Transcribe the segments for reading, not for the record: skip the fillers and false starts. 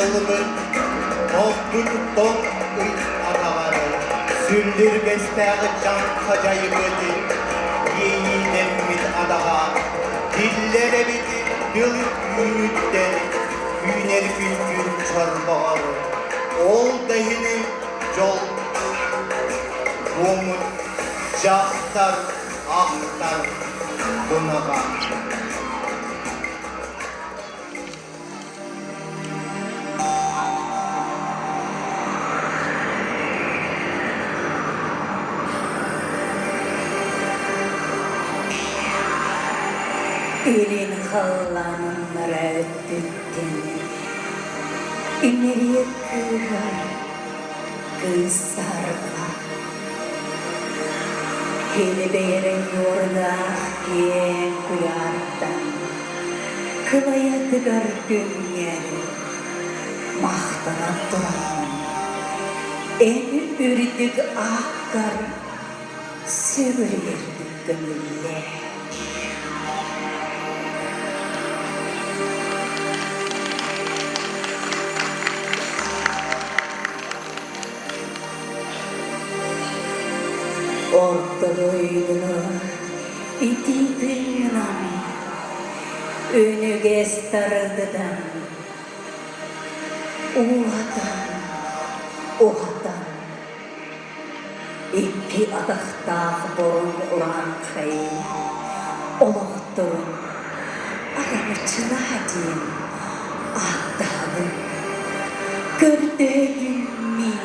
ылбыт Оппут тоҥ ый атаҕар сүллүргэстээх дьаҥха-дьайбыт иэйиилэммит адаҕа биллэр эбит дьыл үүнүттэн үүнэр күн күн чорбоҕор ол да иһин дьол буоммут дьахтар ахтар тунаҕа. Илин халлааннара өттүттэн имэрийэ кыыһар кыыс саарга Килбэйэрэ ньуордаах киэҥ куйаартан Кылайатыгар күҥҥэр махтанан тураммын, эн үрдүк ааккар сүгүрүйэрбин көҥүллээ. Орто дойдуну итии тыынынан Үнүгэс тарыгытан, ууһатан, уһатан, икки атахтаах боруҥ урааҥхай олохторун араҥаччылаа диэн ааттаабын, көрдөһөбүн мин.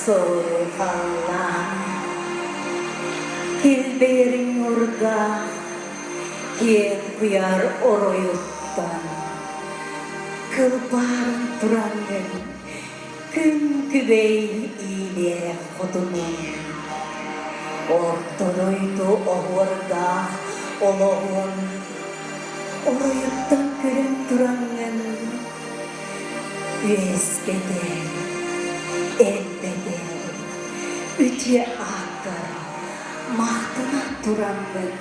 Суруһаллаан килбэйэриҥ урдаах киэҥ куйаар оройуттан кылбааран тураҥҥын Күн күбэй иилээх хотунум, Орто дойду оһуордаах олоҕун Оройуттан көрөн тураҥҥын Үөскэтэр, элбэтэр үтүө ааккар Махтана тураммын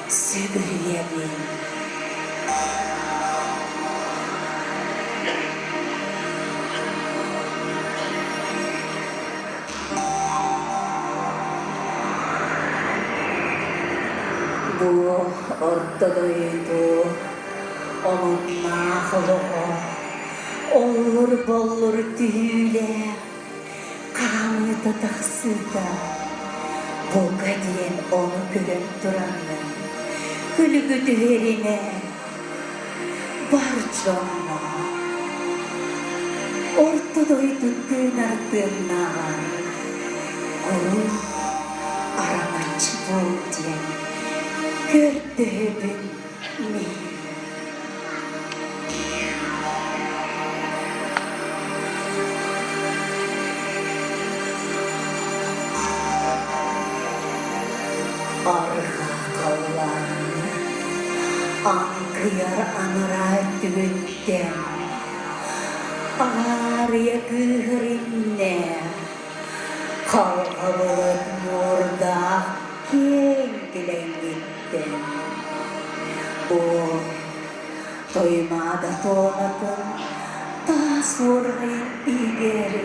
сүгүрүйэбин. Бу орто дойду омуннаах олоҕо оллур-боллур түһүүлээх хаамыыта тахсыыта бука диэн ону көрөн тураммын күлүгү түһэримэ бар дьоҥҥо орто дойду тыынар тыыннааҕар куруук араҥаччы буол диэн көрдөһөбүн мин. Арҕаа халлаан аҥкыйар анараа өттүгүттэн Алаарыйа кыыһыр иннэ Халҕа былыт ньуурдаах киэҥ килэҥҥиттэн Бу Туймаада туонатын таас уорҕайын иһигэр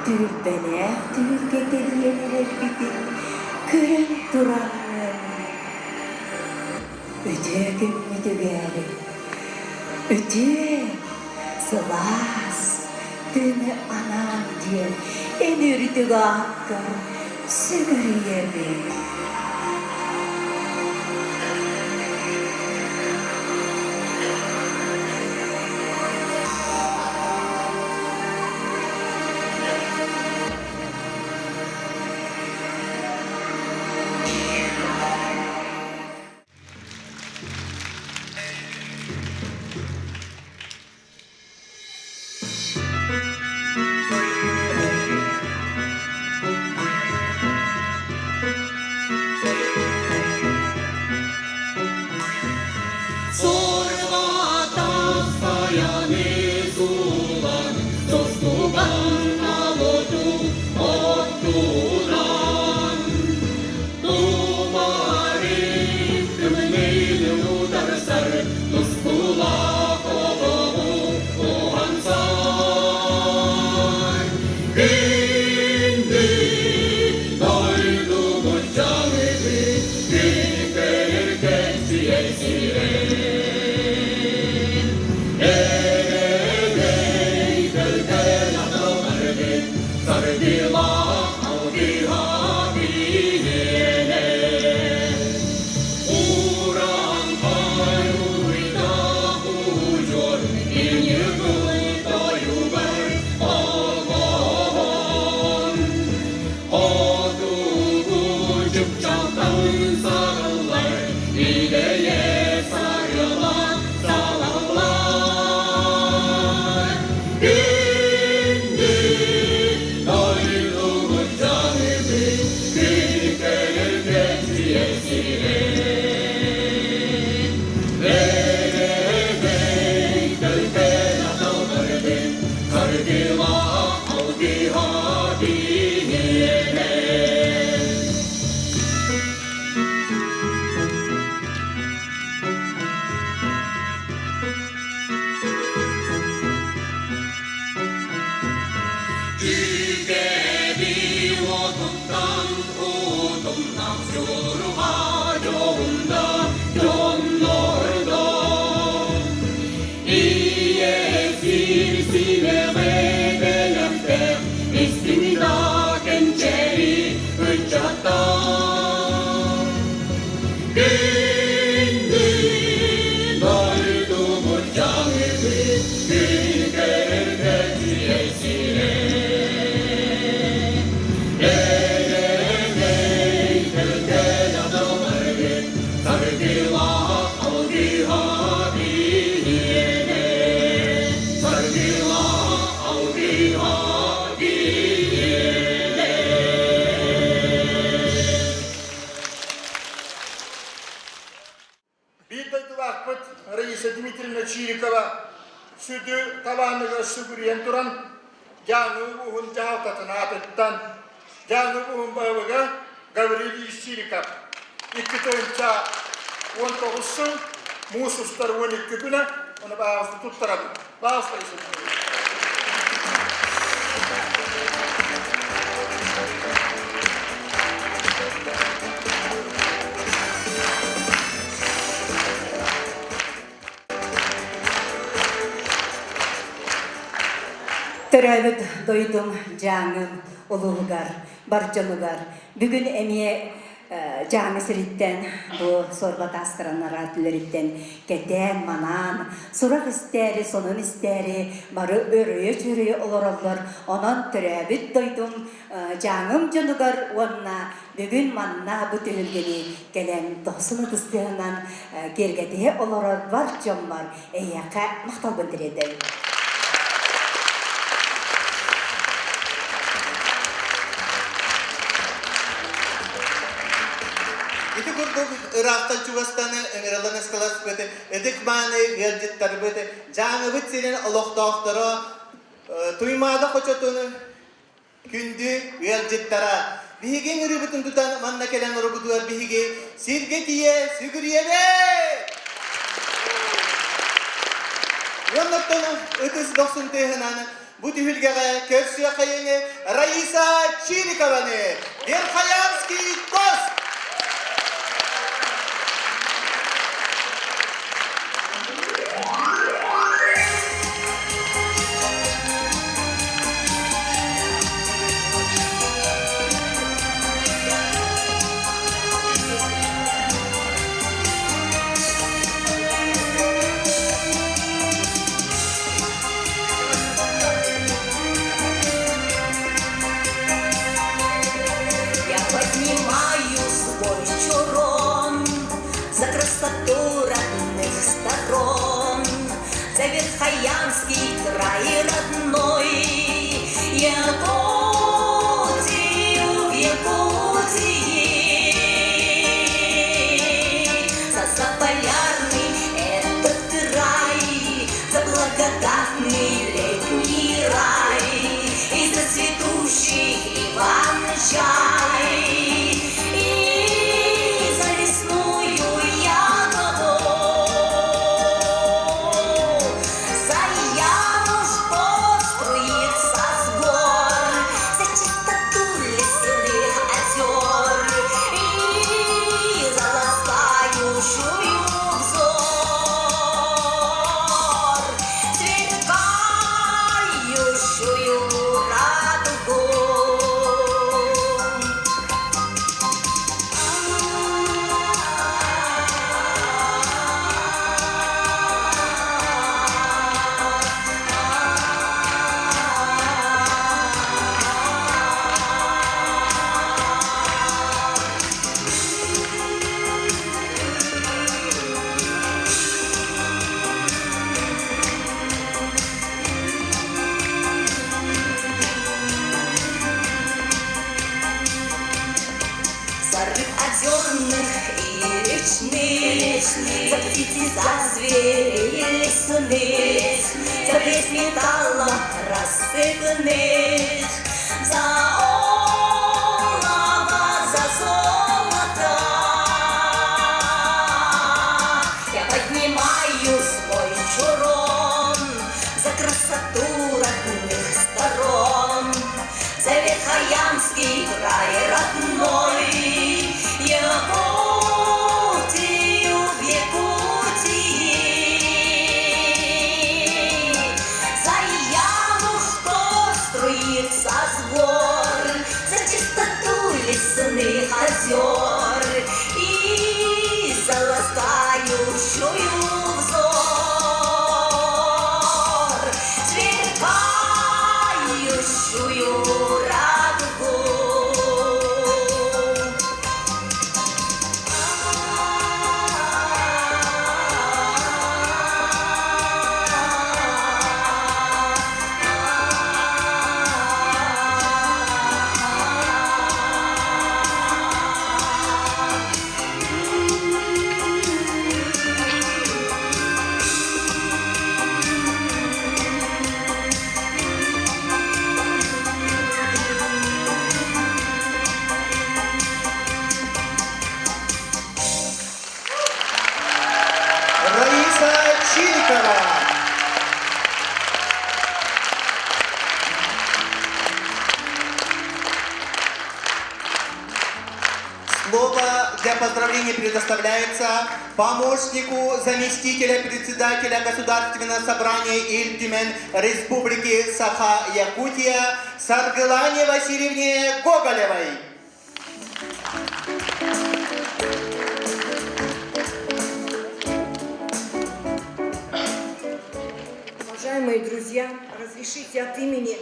түлбэлээх түһүлгэ тэрийэн эрэрбитин көрөн тураҥҥын үтүө күммүтүгэр үтүө сылаас тыыны анаан диэн эн үрдүк ааккар сүгүрүйэбин. Дьулурҕа дьоһунда дьоннордон Ийэ сир симэҕэ бэлэхтээх истиҥ да кэнчээри ыччаттар Күндү дойдубут дьаҥыбыт күн көрөргө сирэ Элэмэй төлкөлөх доҕоргут саргылаах алгыһа биһиэнэ саргылаах алгыһа биһиэнэ. Биир дойдулаахпыт Раиса Дмитриевна Чирикова сүдү талааныгар сүгүрүйэн туран, Дьааҥы улууһун дьаһалтатын аатыттан Дьааҥы улууһун баһылыга Гаврил Ильич Чириков 2019 сыл муус устар 12 күнэ ону баһаалыста туттарабын. Баһаалыста Раиса Дмитриевна. Төрөөбүт дойдум Дьааҥым улууһугар, бар дьонугар бүгүн эмиэ Дьааҥы сириттэн бу суорба таастаран араатүлэриттэн кэтээн-манаан, сурах истээри, сонун истээри бары өрөйө-чөрөйө олороллор. Онон төрөөбүт дойдум Дьааҥым дьонугар уонна бүгүн манна бу түһүлгэни кэлэн дохсун ытыстыһынан киэргэтиһэ олорор бар дьоммор эйиэхэ махталбын тириэрдэбин. Ити курдук ыраахтан чугастан ыҥырыллан ыскаласпыт ытык-мааны ыалдьыттарбыт Дьааҥыбыт сирин олохтоохторо Туймаада хочотун Күндү ыалдьыттара, биһиги ыҥырыыбытын тутан манна кэлэн олорбутугар биһиги сиргэ тиийэ сүгүрүйэбит! Уоннаттан ытыс дохсун тыаһынан бу түһүлгэҕэ көрсүөххэйиҥ Раиса Чирикованы, Верхоянский тост! Я поднимаю свой чурон за красоту родных сторон, за Верхоянский край родной. Якутию, Якутии, за заполярный этот рай, за благодатный летний рай и за цветущий Иван-чай, и за лесную ягоду, за яму, что струится с гор, за чистоту лесных озер и за ласкающую взор, сверкающую радугу. За рыб озерных и речных, за птиц и за зверей лесных, за блеск металла рассыпных, за олово, за золото. Я поднимаю свой чурон за красоту родных сторон, за Верхоянский край родной. южных озер и заласкающую взор, сверкающую радугу. Раиса Чирикова. Слово для поздравления предоставляется помощнику заместителя председателя Государственного собрания Ил Түмэн Республики Саха-Якутия Саргылане Васильевне Гоголевой. Уважаемые друзья, разрешите от имени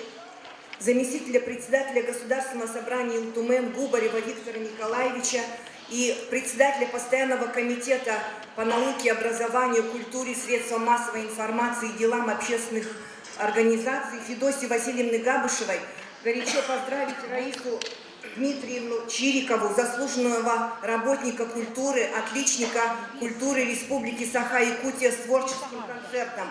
заместителя председателя Государственного собрания Ил Түмэн Губарева Виктора Николаевича и председателя Постоянного комитета по науке, образованию, культуре, средствам массовой информации и делам общественных организаций Федосии Васильевны Габышевой горячо поздравить Раису Дмитриевну Чирикову, заслуженного работника культуры, отличника культуры Республики Саха-Якутия с творческим концертом,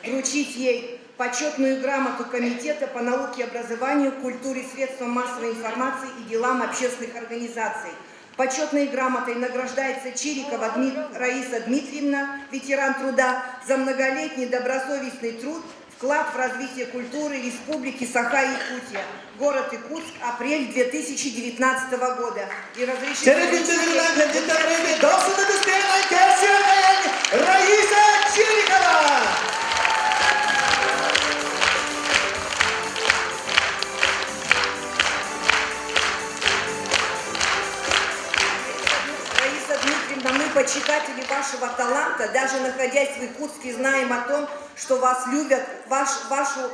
вручить ей почетную грамоту Комитета по науке, образованию, культуре, средствам массовой информации и делам общественных организаций. Почетной грамотой награждается Чирикова Раиса Дмитриевна, ветеран труда, за многолетний добросовестный труд, вклад в развитие культуры Республики Саха-Якутия. Город Якутск, апрель 2019 года. И разрешите... Раиса Чирикова! Раиса Дмитриевна, мы почитатели вашего таланта, даже находясь в Якутске, знаем о том, что вас любят, ваше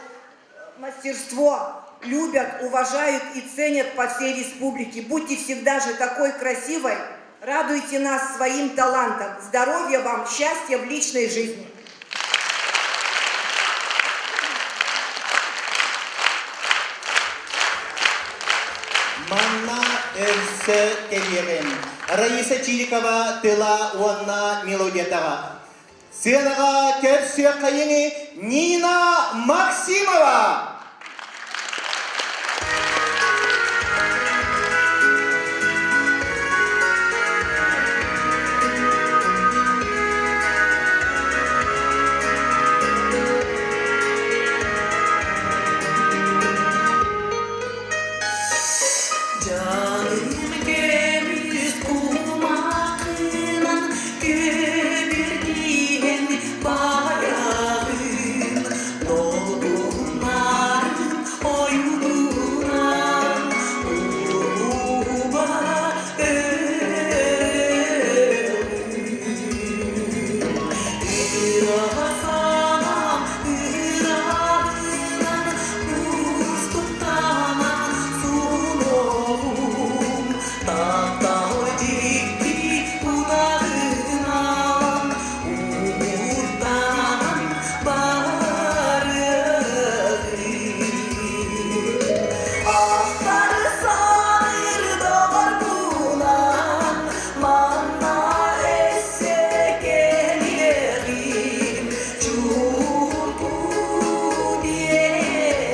мастерство любят, уважают и ценят по всей республике. Будьте всегда же такой красивой, радуйте нас своим талантом. Здоровья вам, счастья в личной жизни. Манна өссө кэлиэҕиҥ. Раиса Чирикова тыла уонна мелодията. Сыанаҕа көрсүөххэйиҥ Нина Максимова. Дьааҥым көмүс кумахынан көбүрдиэн байаҕын, долгуннарын ойуунан ууба өрөҕүн. Ыра санаам ыратынан кустуктанан суноҕум, таптал дьикти утаҕынан угуттанан барыаҕым. Ахтар саныыр доҕорбунан манна өссө кэлиэҕим, чуумпу биэрэк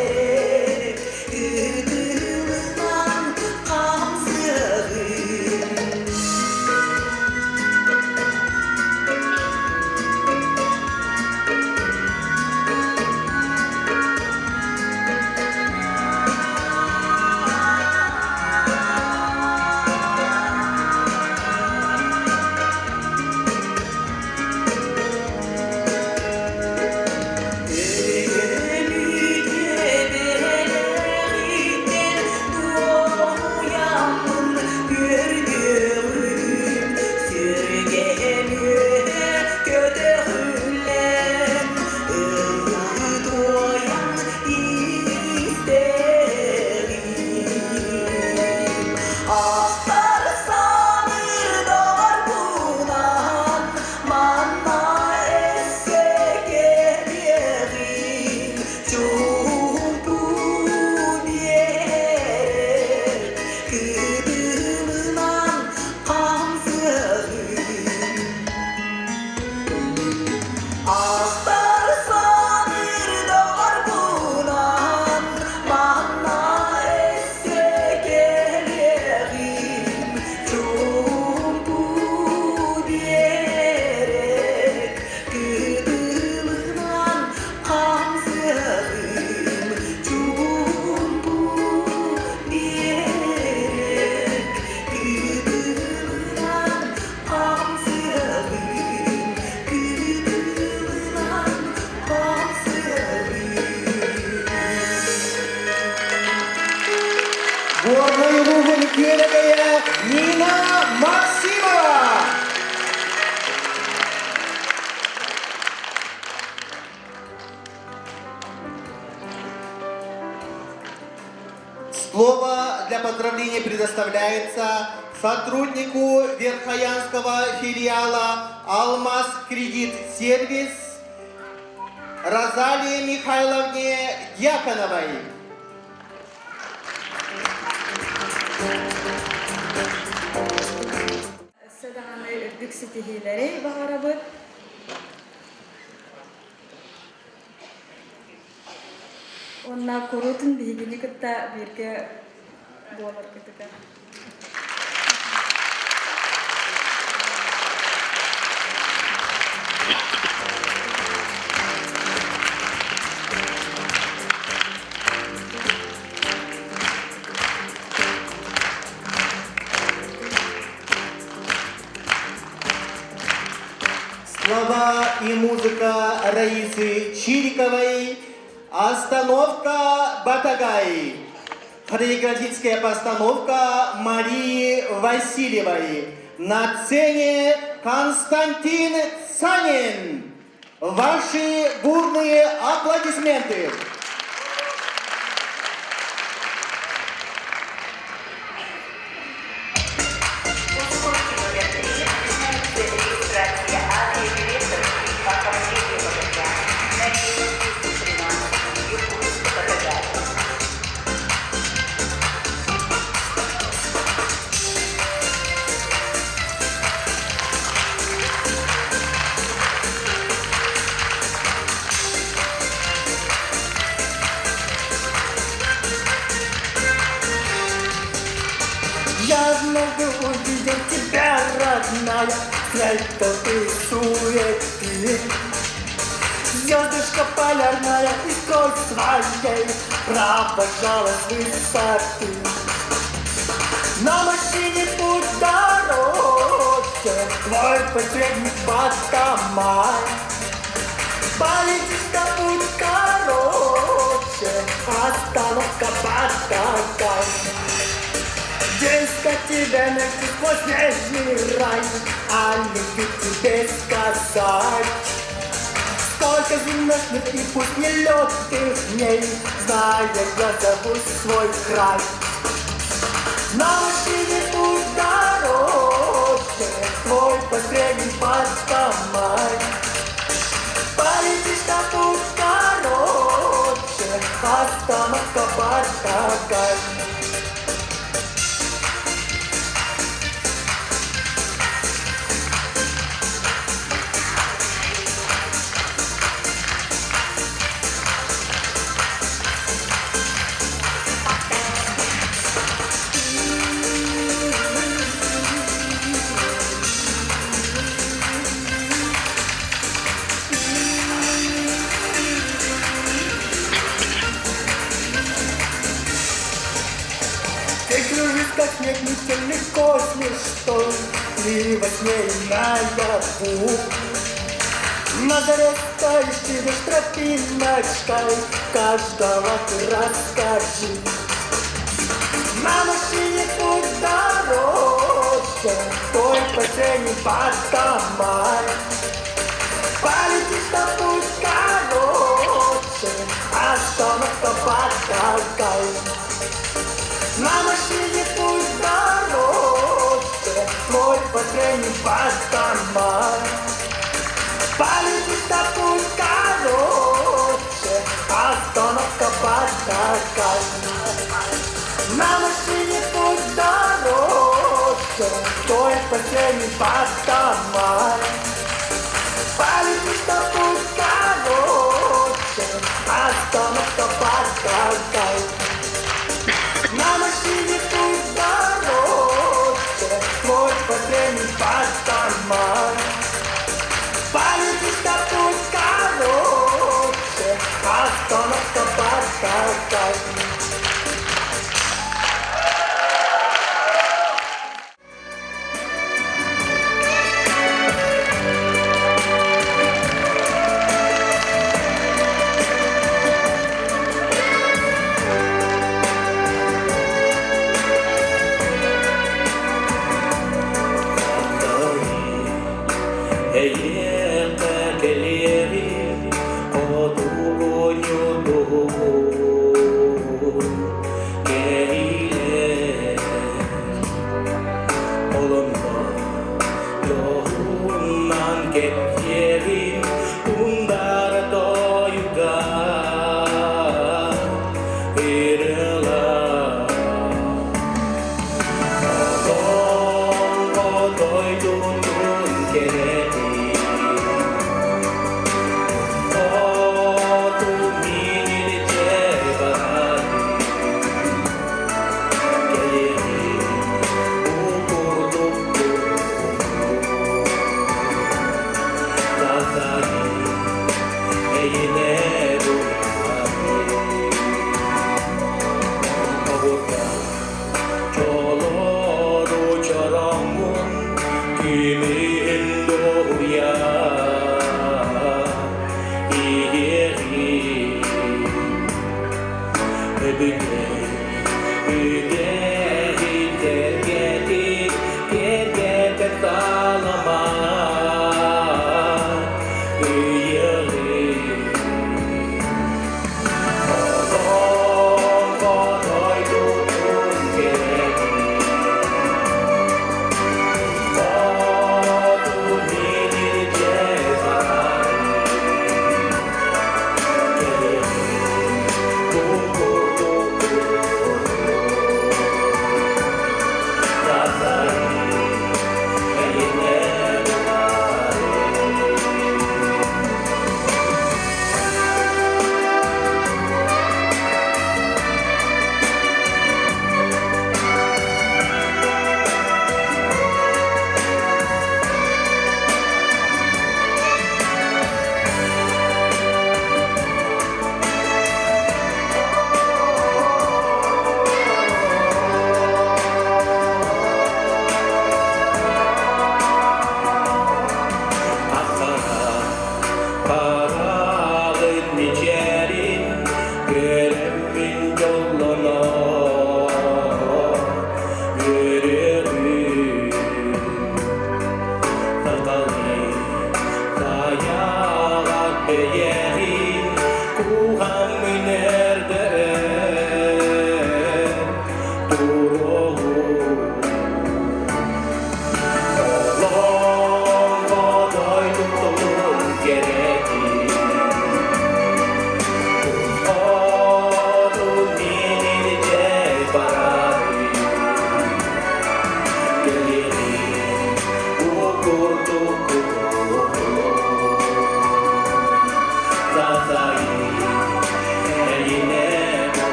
кытылынан хамсыаҕым. күөрэгэйэ Нина Максимова! Слово для поздравления предоставляется сотруднику Верхоянского филиала «Алмаз Кредит Сервис» Розалии Михайловне Дьяконовой. Өссө даҕаны үрдүк ситиһиилэри баҕарабыт. Уонна куруутун биһигини кытта бииргэ буоларгытыгар. Слова и музыка Раисы Чириковой. Остановка Батагай. Хореографическая постановка Марии Васильевой. На сцене Константин Санин. Ваши бурные аплодисменты. Я вновь увидел тебя, родная, Средь толпы суеты. Звездочка полярная искрой своей Провожала с высоты. На машине путь дороже, Твой посредник Батамай. Полетишь на путь короче, Остановка Батагай. Где искать тебя найти сквозь снежный рай, А любви тебе сказать? Сколько земных и пусть нелегких дней, Зная, я зову свой край. На машине путь дороже, Твой посредник Батамай. Полетишь на путь короче, Остановка Батагай. Ты кружишь, как снег, метель легко смешной, И во сне, и наяву. На заре стоишь, идешь тропиночкой, Каждого ты расскажи. На машине путь дороже, Твой посредник Батамай. Полетишь на путь короче, Остановка Батагай. На машине путь дороже, Твой посредник Батамай. Полетишь на путь короче, Остановка Батагай. На машине путь дороже, Твой посредник Батамай. Полетишь на путь короче, Остановка Батагай. На машине путь дороже, Твой посредник Батамай. Полетишь на путь короче, Остановка Батагай.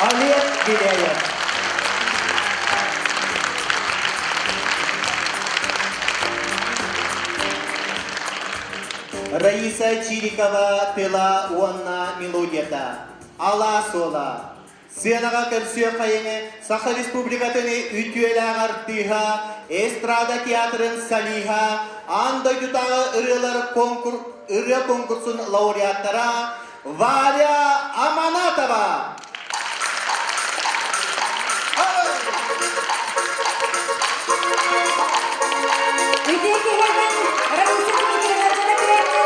Олег Беляев. Раиса Чирикова тыла уонна мелодията. Ала суола. Сыанаҕа көрсүөх хайыҥы Саха Республикатын үтүөлээх артыыһа, эстрада театрын солиһа, аан дойдутааҕы ырыалар конкур... ырыа конкурсун лауреаттара Варя Аманатова. Үтүө киһинэн Раиса Дмитриевна Дьоно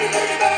эҕэрдэ!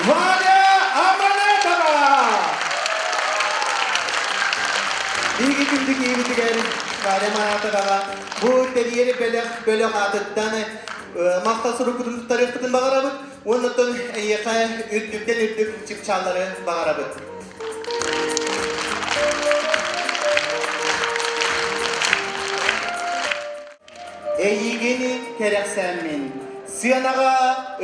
Валя Аманатова! Биһиги күндү киһибитигэр Валя Аманатоваҕа бу тэрийэр бэлэх бөлөх аатыттан махтал суруккутун туттарыахпытын баҕарабыт уонна оттон эйиэхэ үрдүктэн үрдүк чыпчааллары баҕарабыт. Эйигин кэрэхсээммин, сыанаҕа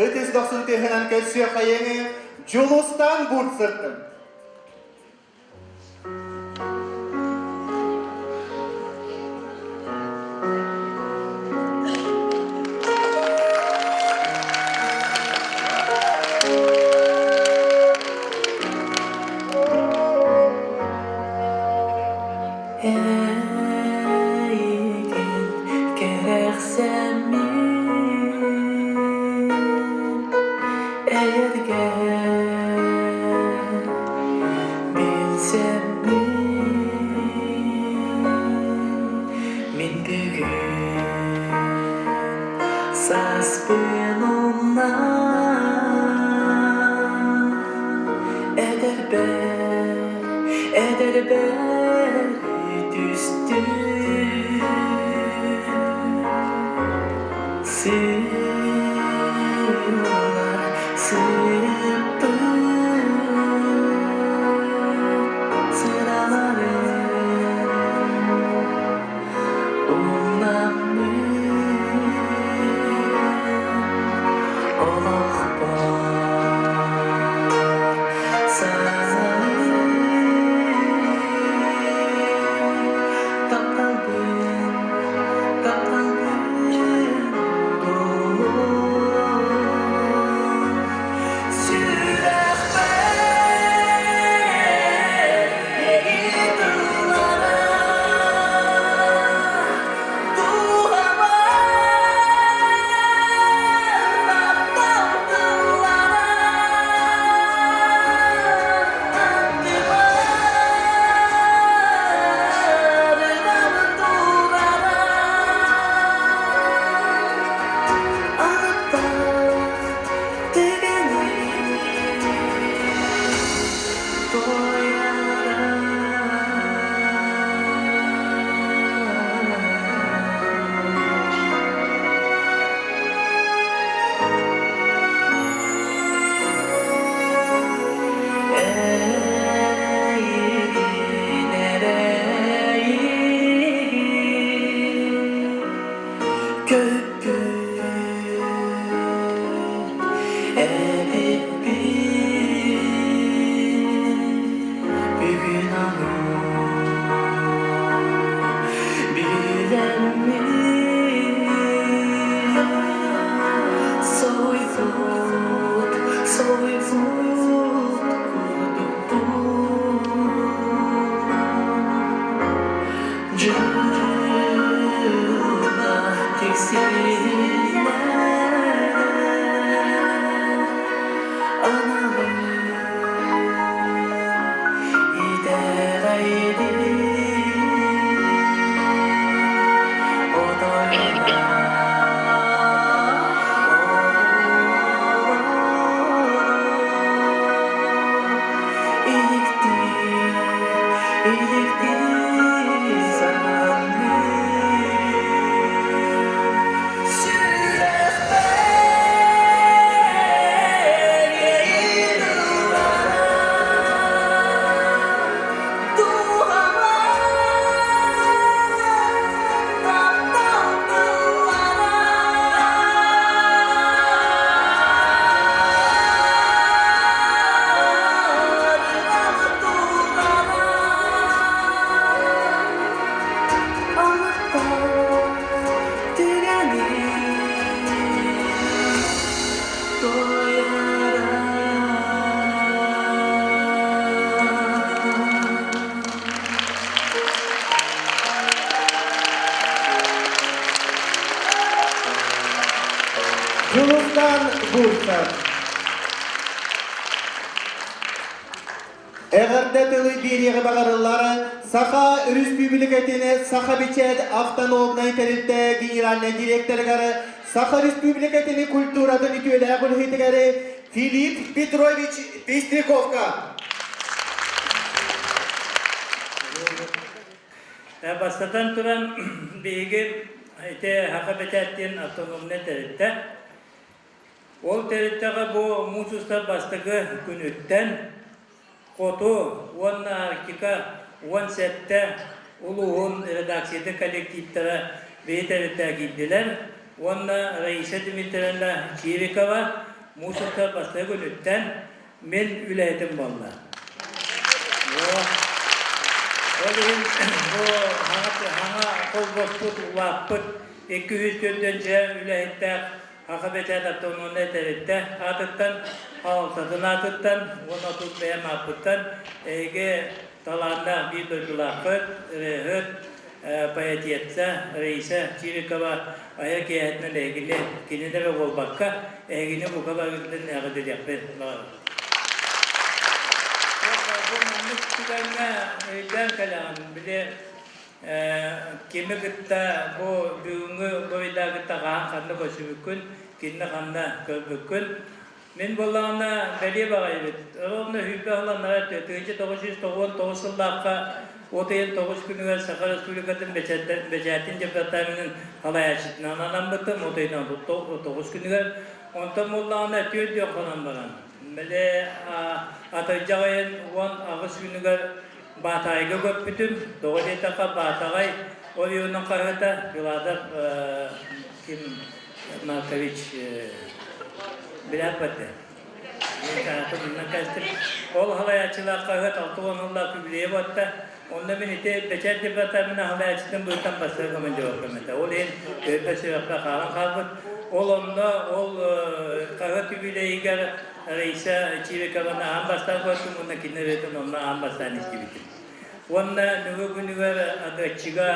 ытыс дохсун тыаһынан көрсүөххэйиҥ Дьулустан Бурцевтын. Эйигин кэрэхсэммин эйэргэн билсэммин мин бүгүн сааспын умнан Эдэрбэр, эдэрбэр түстүм Сыыллар сыппыт сыраларым Умнаммын олохпор Тапталбын, тапталбын булуох Сүрэхпэр иэйии тыллара Эйигин эрэйигин Көппүт эбиппин бүгүн аны билэммин Соһуйбут, соһуйбут курдукпун Дьылла тиксиннэ аналым итэҕэйдим отойунан Иликтии, иликтии сананыы Сүрэхпэр иэйии ыллара Дууһабар таптал тыллара Дьулустан Бурцев. Эҕэрдэ тылы биэриэҕи баҕарыллар Саха Өрөспүүбүлүкэтин Саха Бичээт автономнай тэрилтэ генеральнай директорыгар Саха Республикатын культуратын үтүөлээх үлэһитигэр Филипп Петрович Пестряковка. Бастатан туран, биһиги ити Саха Бэчээт диэн автономнай тэрилтэ. Ол тэрилтэҕэ бу муус устар бастакы күнүттэн Хоту уонна Арктика 17 улууһун редакциятын коллективтара биһи тэрилтэҕэ киирдилэр уонна Раиса Дмитриевна Чирикова муус устар бастакы күнүттэн мин үлэһитим буолла. Ол иһин бу хаҥа холбоспут, улааппыт 204 үлэһиттээх Саха бэчээт автономнай тэрилтэ аатыттан, салалтатын аатыттан уонна тус бэйэм ааппыттан эһиги талааннаах биир дойдулаахпыт, ырыаһыт, поэтесса Раиса Чирикова айар киэһэтинэн эһигини кинини эрэ буолбакка, эһигини бука барыгытын эҕэрдэлиэхпин баҕарабын. Бу маннык түгэҥҥэ өйдөөн кэлэҕин, били кими кытта бу бүгүҥҥү буруйдааҕы кытта хаһан ханна көрсүбүккүн, кинини ханна көрбүккүн. Мин буоллаҕына бэлиэ баҕайыбыт. Ровно сүүрбэ сыл анараа 1999 сыллаахха от ыйын тоҕус күнүгэр Саха Республикатын бэчээтин департаменын салайааччытынан анаммытым от ыйын тоҕус күнүгэр. Онтон буоллаҕына түөрт дьон хонон баран, били атырдьах ыйын 18 күнүгэр Баатаҕайга көппүтүм. Тоҕо диэтэххэ, Баатаҕай оройуонун хаһыата Филатов Ким Маркович билээппэтэ. Ол халайааччылаах хаһыат 60 сыллаах юбилейа батта. Онно мин ити бэчээт департамена халайааччытын быһыттан бастакы командировкам этэ. Ол иһин өйбө сүрэхпэ хаалан хаалбыт. Ол онно ол хаһыат юбилейигэр Раиса Чирикованы аан бастаан көрдүм уонна кини ырыатын онно аан бастаан истибитим. Уонна нөҥүө күнүгэр Адыаччыга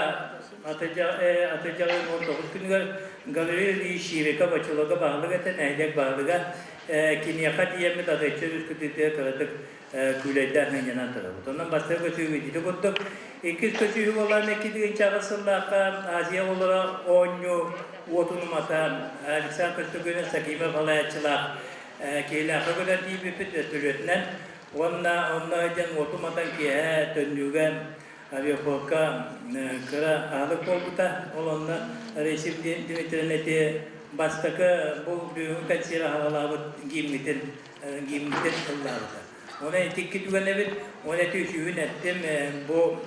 атырдьаҕын 19 күнүгэр Гаврил Ильич Чириков оччолорго баһылык этэ, нэһилиэк баһылыга киниэхэ тиийэммит Адыаччы өрүс кытыытыгар кыратык күүлэйдээн сынньанан турабыт. Онон бастакы көтүүбүт ити курдук. Иккис көтүүһү буолан 2008 сыллаахха Азия оҕолоро оонньуу уотун умата Александр Көстөкүүнүн Сакимов салайааччылаах Киһилээххэ көтөн тиийбиппит бөртөлүөтүнэн уонна онно сылдьан уоту уматан киэһэ төннүүгэ авиафорка кыра аһылык буолбута. Ол онно Раиса Дмитриевна ити бастакы бу бүгүҥҥү консервы аҕалаабыт гиммитин гиммитин ыллаабыта. Онон ити икки түгэн эбит. Уонна ити үсүһүн эттим бу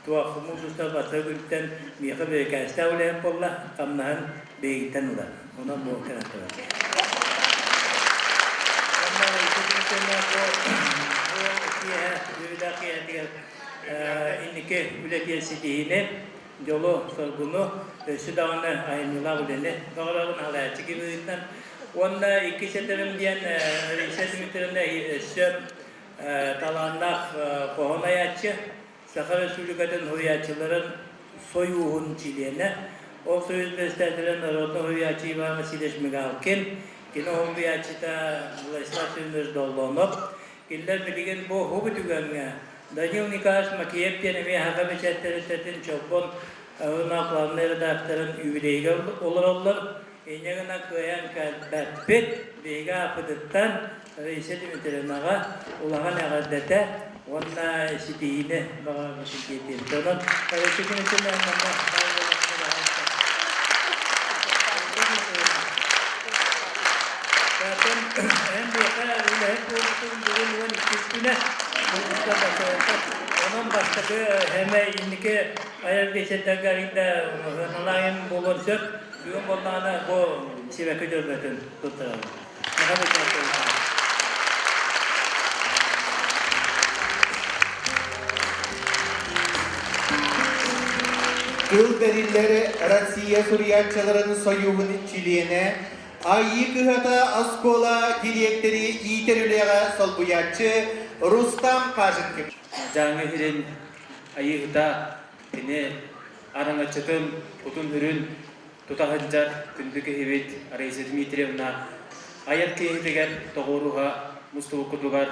туох муус устар бастакы күнтэн миэхэ бирикээстээх үлэһит буолла, хамнаһын биһигиттэн ылар. Онон бу кэлэн турар. Онно ити күнтэн бу киэһэ, үөрүүлээх киэһэтигэр инники үлэтигэр ситиһиини, дьолу, соргуну, өссө даҕаны айымньылаах үлэни баҕарабын салайааччы киһи быһыытынан. Уонна иккис этэрим диэн Раиса Дмитриевна өссө талааннаах хоһоон айааччы, Саха Республикатын суруйааччыларын сойууһун чилиэнэ, ол союз председателэ народнай суруйааччы Иван Васильевич Мигалкин, кини уһуйааччыта Владислав Семенович Доллонов. Кинилэр билигин бу уһук түгэҥҥэ Данил Николаевич Макеев диэн эмиэ саха бэчээттэрин Чолбон журнал главнай редакторын юбилейыгар олороллор. Инньэ гынан кыайан кэлбэппит. Биһиги ааппытыттан Раиса Дмитриевнаҕа улахан эҕэрдэтэ уонна ситиһиини баҕарабытын тиэрдиэбит. Онон Раиса Дмитриевна манна Эн миэхэ үлэһит буолбутуҥ бүгүн 12 күнэ. Онон бастакы эмэ инники айар биэчэрдэргэ арыйда сыаналаайын буолуон сөп. Бүгүн буоллаҕына бу сибэкки дьөрбөтүн туттарабын. Тыл бэриллэр Россия суруйааччыларын сойууһун чилиэнэ, Айыы кыһата оскуола дириэктэри иитэр үлэҕэ солбуйааччы Рустам Каженкин. Дьааҥы сирин айыыһыта кини араҥаччытын, кутун-сүрүн тута сылдьар күндү киһибит Раиса Дмитриевна айар киһитигэр тоҕуоруһа мустубуккутугар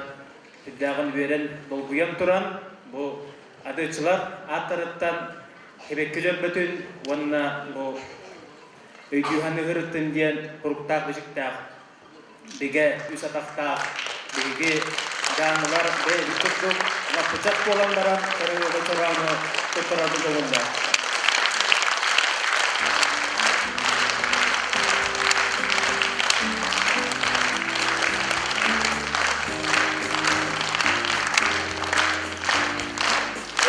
сүрдээҕин үөрэн, долгуйан туран бу адыаччылар ааттарыттан Эбэкки дьөрбөтүн уонна бу өйдүү саныырыттын диэн суруктаах-бичиктээх бигэ үс атахтаах биһиги дьааҥылар бэйэбит курдук лаппычах буолан баран көрүҥүгэ чороону туттарарбыт ылынна.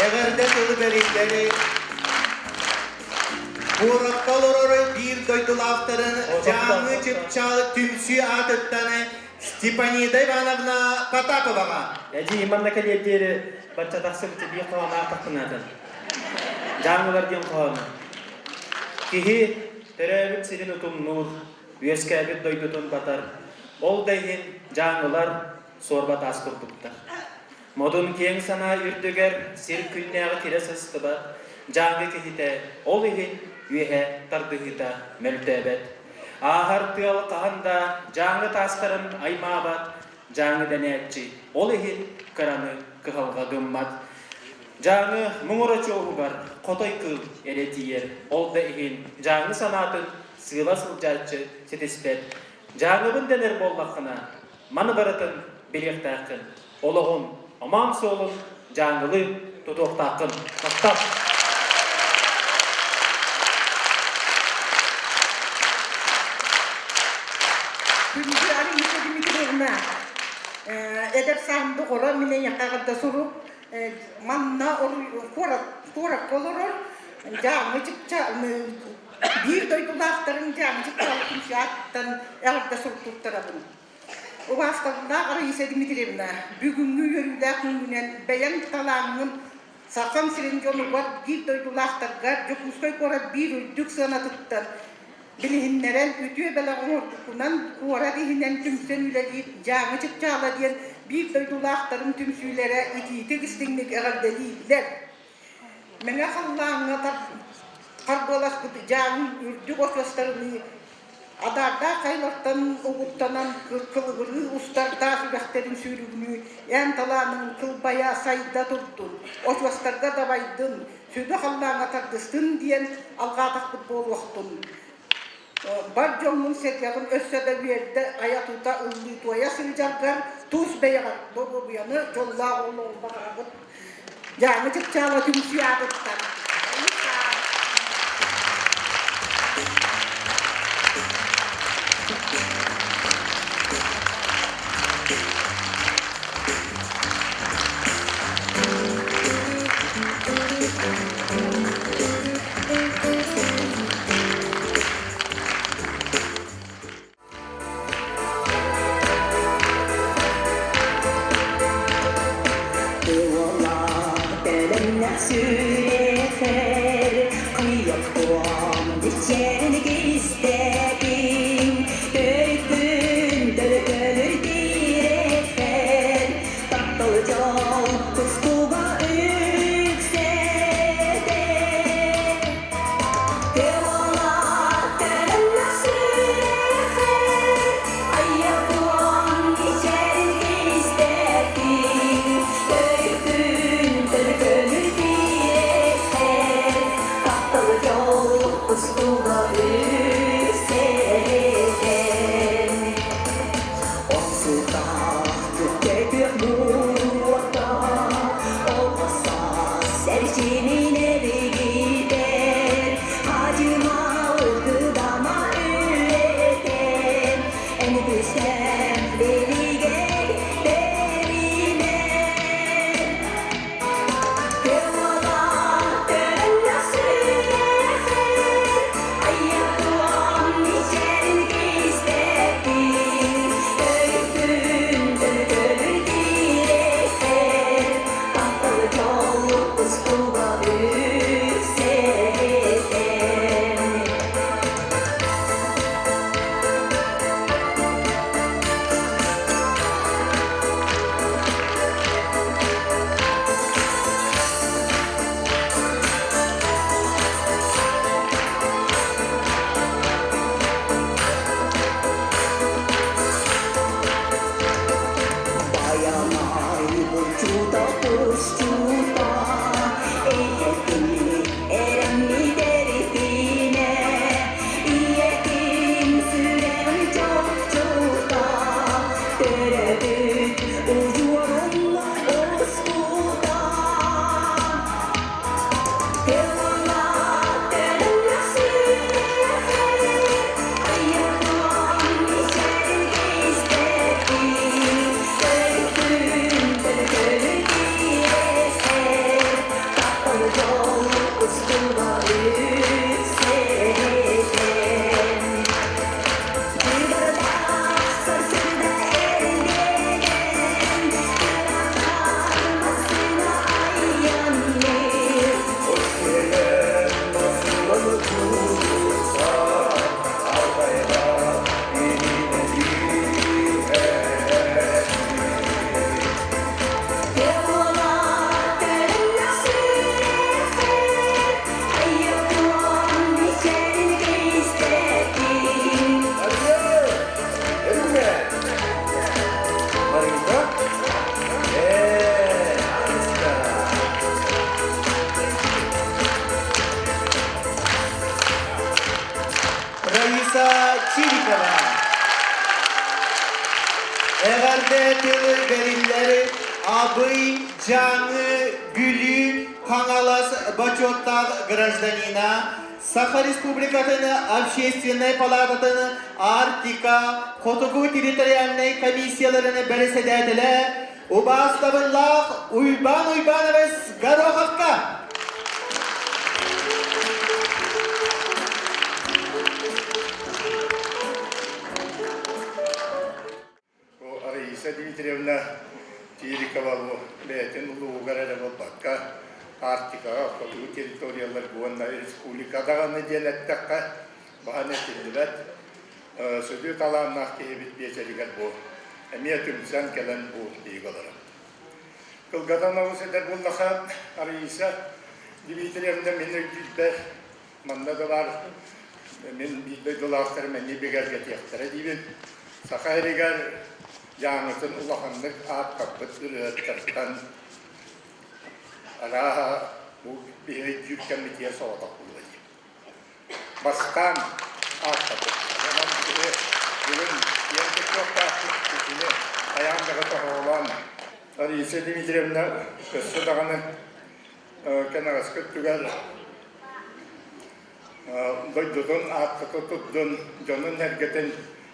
Эҕэрдэ тылы бэриллэри Куоракка олорор биир дойдулаахтарын Дьааҥы Чыпчаал түмсүү аатыттан Степанида Ивановна Потаповаҕа. Эдьиий манна кэлиэр диэри бачча тахсыбыт биир хоһоон аахтахпынаатын. Дьааҥылар диэн хоһоону. Киһи төрөөбүт сирин утумнуур, үөскээбит дойдутун батар. Ол да иһин дьааҥылар суорба таас курдуктар. Модун киэҥ санаа үрдүгэр сир күннээҕи кирэ сыстыбат, дьааҥы киһитэ ол иһин үөһэ тардыһыыта мөлтөөбөт. Ааһар тыал хаһан да дьааҥы таастарын аймаабат, дьааҥы дэнээччи ол иһин кыраны кыһалҕа гыммат. Дьааҥы муҥур очуоһугар хотой кыыл эрэ тиийэр, ол да иһин дьааҥы санаатын сыыла сылдьааччы ситиспэт. Дьааҥыбын дэнэр буоллаххына, маны барытын билиэхтээххин, олоҕун омоон суолун дьааҥылыы тутуохтааххын. Махтал! Күндү Алиса Дмитриевна, эдэр сааһым доҕоро мин эйиэхэ эҕэрдэ сурук. Манна куоракка олорор Дьааҥы чыпча биир дойдулаахтарын Дьааҥы чыпчаалытын ааттан эҕэрдэ сурук туттарабын. Убаастабыллаах Раиса Дмитриевна, бүгүҥҥү үөрүүлээх күҥҥүнэн бэйэҥ талааҥҥын Сахам сирин дьонугар биир дойдулаахтаргар Дьокуускай куорат биир үрдүк сыанатыттан билиһиннэрэн үтүө бэлэх оҥорбуккунан куорат иһинэн түмсэн үлэлиир Дьааҥы чыпчаала диэн биир дойдулаахтарын түмсүүлэрэ итиитик истиҥник эҕэрдэлииллэр. Мэҥэ халлааҥҥа харбыаласпыт дьааҥы үрдүк очуостарыныы адаардаах хайлартан угуттанан кылыгырыы устардаах үрэхтэрин сүүрүгүнүү эн талааныҥ кылбайа сайда турдун, очуостарга дабайдын, сүдү халлааҥҥа тардыстын диэн алҕаатахпыт буолуохтун. Бар дьоҥҥун сэргэҕин өссө да үөрдэ айа-тута ыллыы-туойа сылдьаргар тус бэйэҕэр доруобуйаны дьоллоох олоҕу баҕарабыт. Дьааҥы чыпчаала түмсүү аатыттан. Сүрэхэр кыйыктуом дичэрник истэбин Өйгүн төлөкөлөр дирэхэр таптал дьол тустуга үксэтэ Yeah. Раиса Чирикова. Эҕэрдэ тылы бэриллэр Абый, Дьааҥы, Бүлүү, Хаҥалас бочуоттаах гражданина, Саха Республикатын Общественнай палаататын Арктика Хотугу территориальнай комиссияларын бэрэссэдээтэлэ убаастабыллаах Уйбаан Уйбанович Гороховка! Раиса Дмитриевна Чирикова бэйэтин улууһугар эрэ буолбакка, Арктикаҕа, хотугу территорияларга уонна республика даҕаны диэн эттэххэ, баһан этиллибэт сүдү талааннаах киһибит биэчэригэр бу эмиэ түмсэн кэлэн бу биһиги олорор. Кылгатан олус этэр буоллаха, Раиса Дмитриевна мин өйдүүрбэр манна да баар мин биир дойдулаахтарым эмиэ бигэргэтиэхтэрэ диибин. Саха сиригэр Дьааҥытын улаханнык ааттаппыт ырыаһыттартан арааһа бу биһиги өйдүүр кэммитигэр соҕотох буолуо дии. Бастаан ааттаппыт. Онон киһи бүгүн киэн туттуохтаахпыт итини хайаан даҕа тоһоҕолоон Раиса Дмитриевна өссө даҕаны кэнэҕэски өттүгэр дойдутун ааттата турдун, дьонун-сэргэтин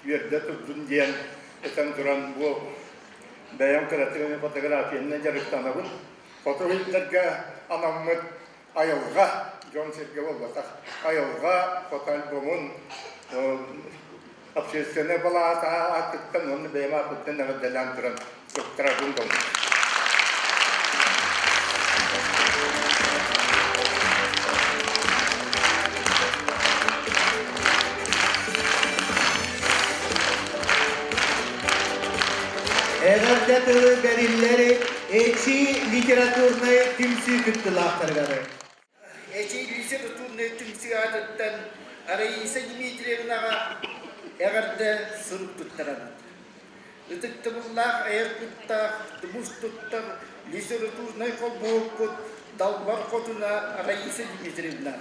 үөрдэ турдун диэн этэн туран бу бэйэм кыратык фотографиянан дьарыктанабын. Хоту сирдэргэ анаммыт айылҕа, дьон-сэргэ буолбатах, айылҕа фотоальбомун общественнай балаата аатыттан уонна бэйэм ааппыттан эҕэрдэлээн туран туттарабын долгуйабын. Эҕэрдэ тылы бэриллэр Эчи литературнай түмсүү кыттыылаахтарыгар. Эчи литературнай түмсүү аатыттан Раиса Дмитриевнаҕа эҕэрдэ сурук туттарабыт. Ытыктабыллаах айар куттаах, тумус туттар литературнай холбоһукпут Далбар Хотуна Раиса Дмитриевна,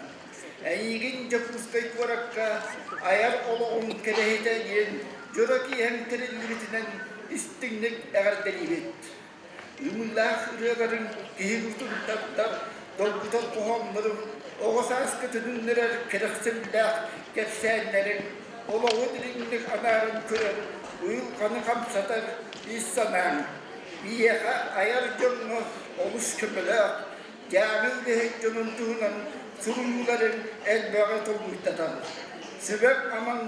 эйигин Дьокуускай куоракка айар олоҕуҥ кэрэһитэ диэн дьоро киэһэҥ тэриллибитинэн истиҥник эҕэрдэлиибит. Ымыылаах ырыаларыҥ киһи кутун тардар, долгутар хоһоонноруҥ, оҕо сааска төнүннэрэр кэрэхсэбиллээх кэпсээннэриҥ, олоҕу дириҥник анааран көрөр, уйулҕаны хамсатар ис санааҥ, биһиэхэ айар дьоҥҥо олус көмөлөөх, дьааҥы үлэһит дьонун туһунан суруйууларыҥ элбэҕи толкуйдатар. Сүбэҥ-амаҥ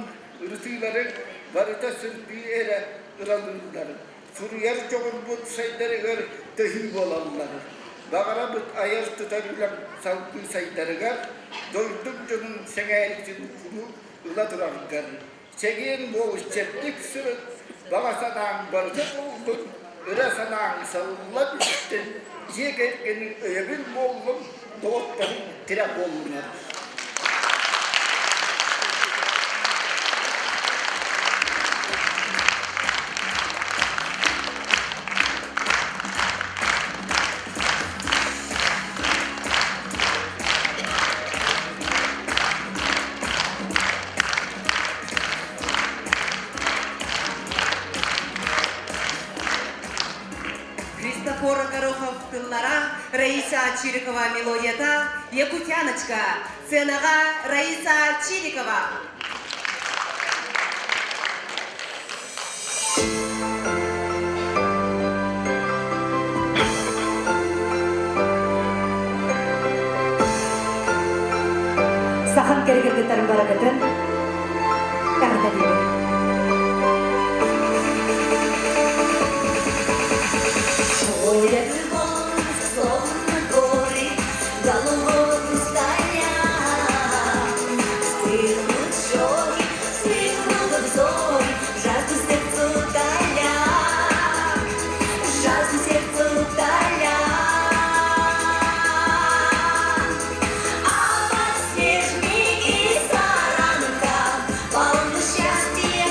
ырытыыларыҥ барыта сырдыы эрэ ыралыыллар. Суруйар дьоҕурбут сайдарыгар төһүү буолаллар. Баҕарабыт айар-тутар үлэм салгыы сайдарыгар, дойдум дьонун сэҥээриитин куруук ыла тураргар. Чэгиэн буол, чэбдик сырыт, баҕа санааҥ барыта буоллун, ыра санааҥ салылла түстүн, дьиэ кэргэниҥ өйөбүл буоллун, доҕотторуҥ тирэх буоллунар. Христофор Горохов тыллара, Раиса Чирикова мелодията «Якутяночка». Сценаҕа Раиса Чирикова. Сахан кэргэргитарын барагытын эҕэрдэлиибин. Словно горы, голубой стоят. Вспыхнут щеки, вспыхнут взоры, жажду сердцу утолят, жажду сердцу утолят. А подснежники саранка, полны счастья.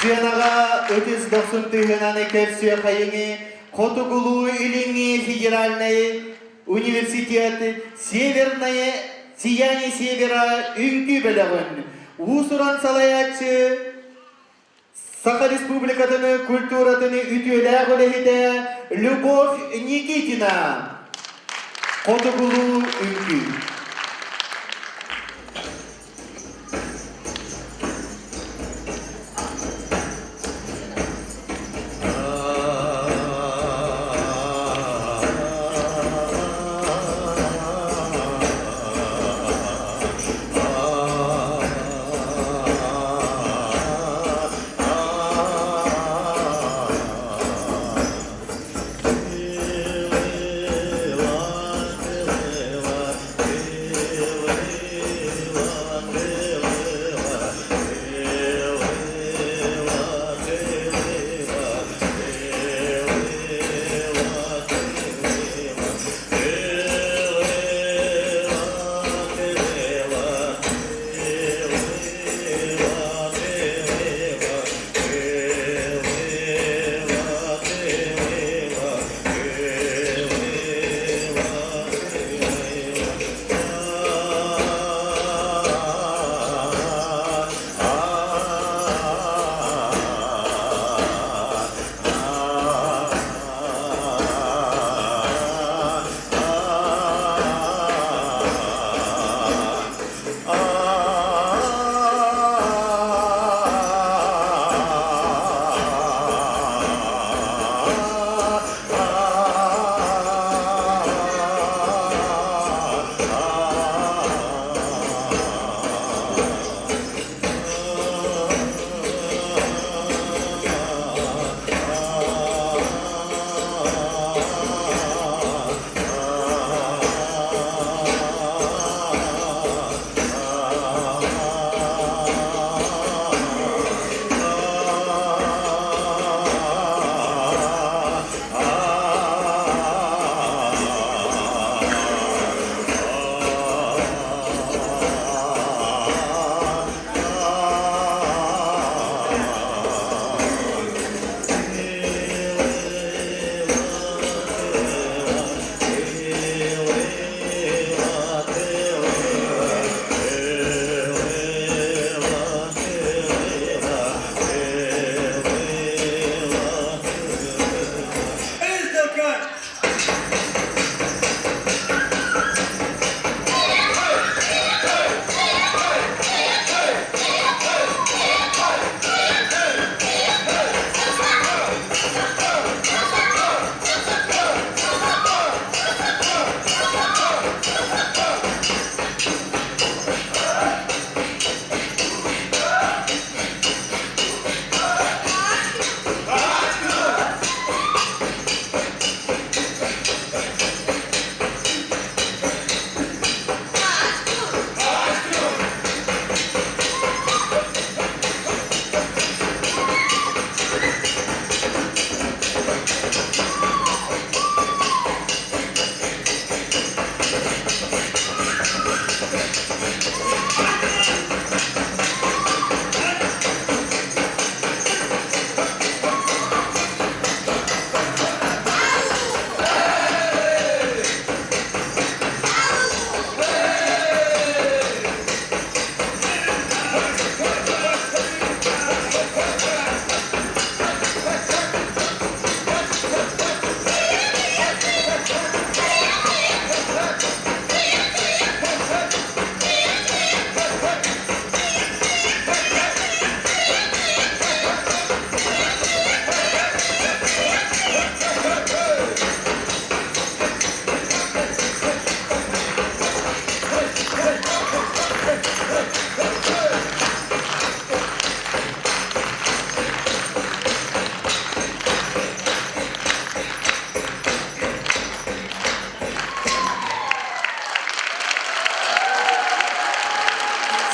Сыанаҕа ытыс дохсун тыаһынан көрсүө хайыҥы Хотугулуу-Илиҥҥи федеральнай университет Северное сияние севера үҥкүү бөлөҕүн уус-уран салайааччы Саха Республикатын культуратын үтүөлээх үлэһитэ Любовь Никитина. Хотугулуу үҥкүү.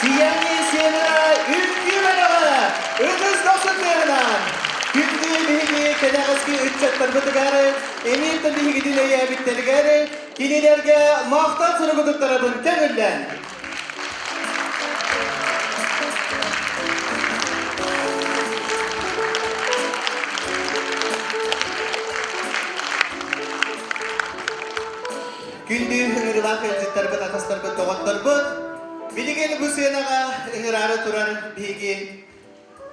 Сияние севера үҥкүү бөлөҕө ытыс дохсун тыаһынан күндү биһиги кэнэҕэски ыччаттарбытыгар эмиэ да биһигитин өйөөбүттэригэр кинилэргэ махтал суругу туттарабын көҥүллэн.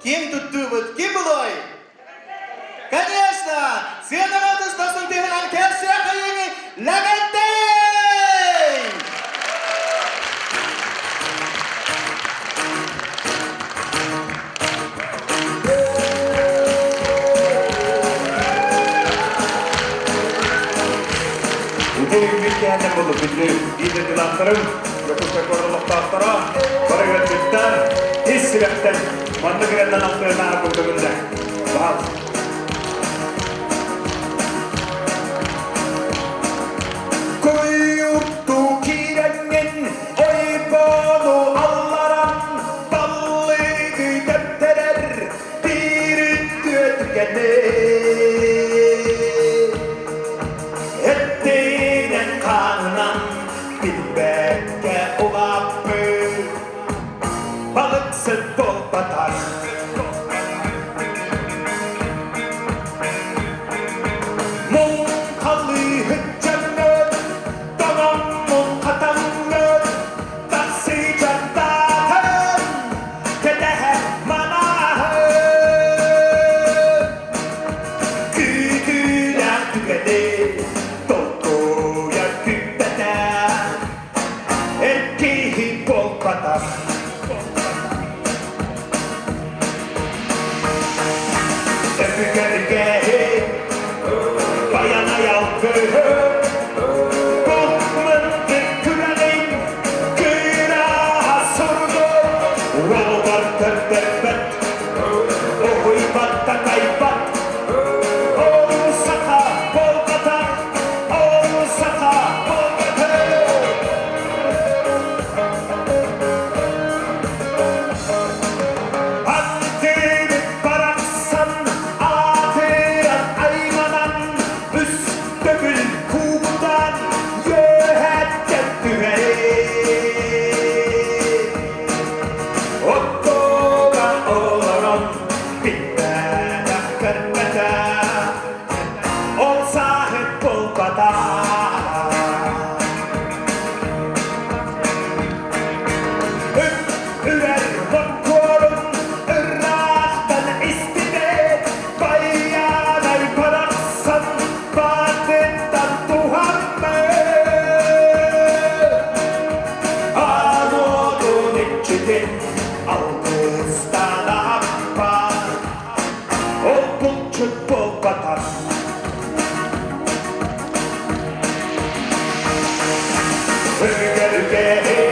Ким туттуубут? Ким булуой? Конечно! Сыанаҕа тустасын тыһынан кэлсиэхэйиҥи Лэгэнтэй! Үтүө киһинэн булу күндү биир Дьокуускай куорат олохтоохторо бары ыалдьыттар ис сүрэхтэн маннык ырыаннан алтыанааһы курдугунда. Баһал. Куйукту киирэҥҥин ойбону алларан баллыгы тэптэрэр биир үтүө түгэни Эттинэн хаанынан билбэккэ улааппыт балыксыт буолбатах. Муҥхалыыһыт дьоннор, тоҥон муҥхатаҥҥын, таксыычаттаатан, кэтэһэр манаһын. Күүтүүлээх түгэни толкуйа күүппэтэх, эр киһи буолбатах. Өбүгэлэргэ Байанай алгыһы Булмунтук күрэҕин Кыыраһа суругу Уолугар көрдөрбөт Уһуйбат такайбат Ол саха буолбатах Ол саха буолбатах Аттыыбыт барахсан аатыран айманан үс төгүл куугутан үөһэттэн түһэрин. Оттуга олорон билбэтэх көрбөтөх, ол сааһыт булбатах. Үрэр боккуорун ыраахтан истибэт, байыанай барахсан баатыттан туһаммыт. Аан иччитин алгыстан аппар, ол булчут буолбатах. Үгэргэһи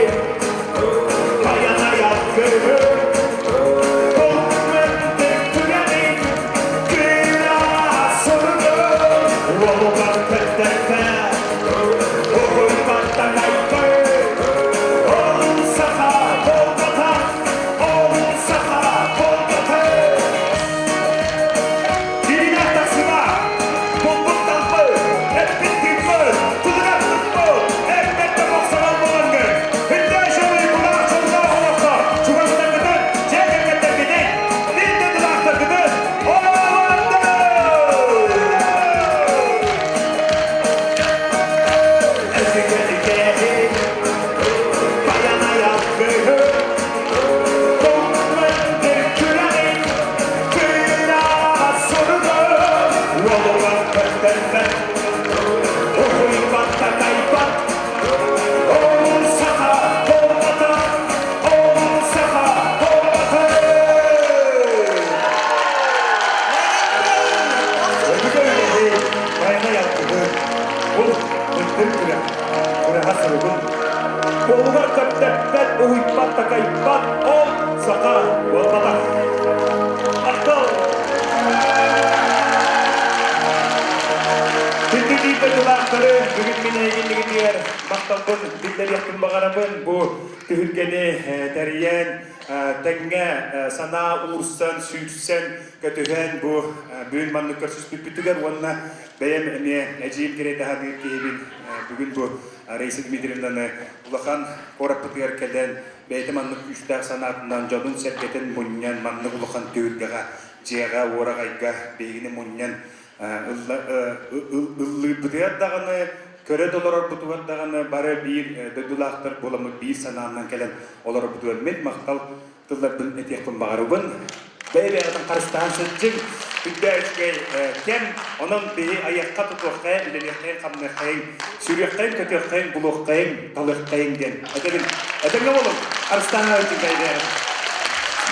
Байанай алгыһы Булментик түгэнин Кыра суругу Уолугар көрдөрбө Уһуйбаттан айбы Ол саха буолбатах Ол саха буолбатах Кириҥэ тахсыма, булбут талбы, эппит тыыппы, тутугар туппу, эрдэттэн бохсоҕол буолаҥҥын, Үрдээх кулаах сордоох олоххо чугастаргытын, дьиэ кэргэттэргитин, биир дойдулаахтаргытын Өтүгэргэһин, байанай алгыһы, Буолугар көптөппөт, уһуйбат, такайбат, ол саха буолбатах. Махтал! Күндү бииргэ дьылаахтары бүгүн мин эйигиннигитигэр махталбын биллэриэхпин баҕарабын. Бу түһүлгэни тэрийэн, тэҥҥэ санаа уурсан, сүүрсэн, көтүһэн бу бүгүн маннык көрсүспүппүтүгэр уонна бэйэм эмиэ эдьиийим кэриэтэ саныыр киһибин бүгүн бу Раиса Дмитриевнаны улахан куораппытыгар кэлэн бэйэтэ маннык күүстээх санаатынан дьонун-сэргэтин мунньан маннык улахан түһүлгэҕэ дьиэҕэ уораҕайга биһигини мунньан ыллыырбытыгар даҕаны көрө да олорорбутугар даҕаны бары биир дойдулаахтар буоламмыт биир санаанан кэлэн олорорбутугар мин махтал тылларбын этиэхпин баҕарабын. Бэйэ-бэйэҕитин харыстаан сылдьыҥ. Үрдээ үчүгэй кэм, онон биһи айыахха тутуоххайын, үлэлиэххэйин, хамныаххайын, сүрүөххэйин, көтүөххэйин, булуоххайын, талыаххайын диэн этэбин. Этэҥҥэ буолуҥ, харыстаан сылдьыҥ бэйэ-бэйэҕитин.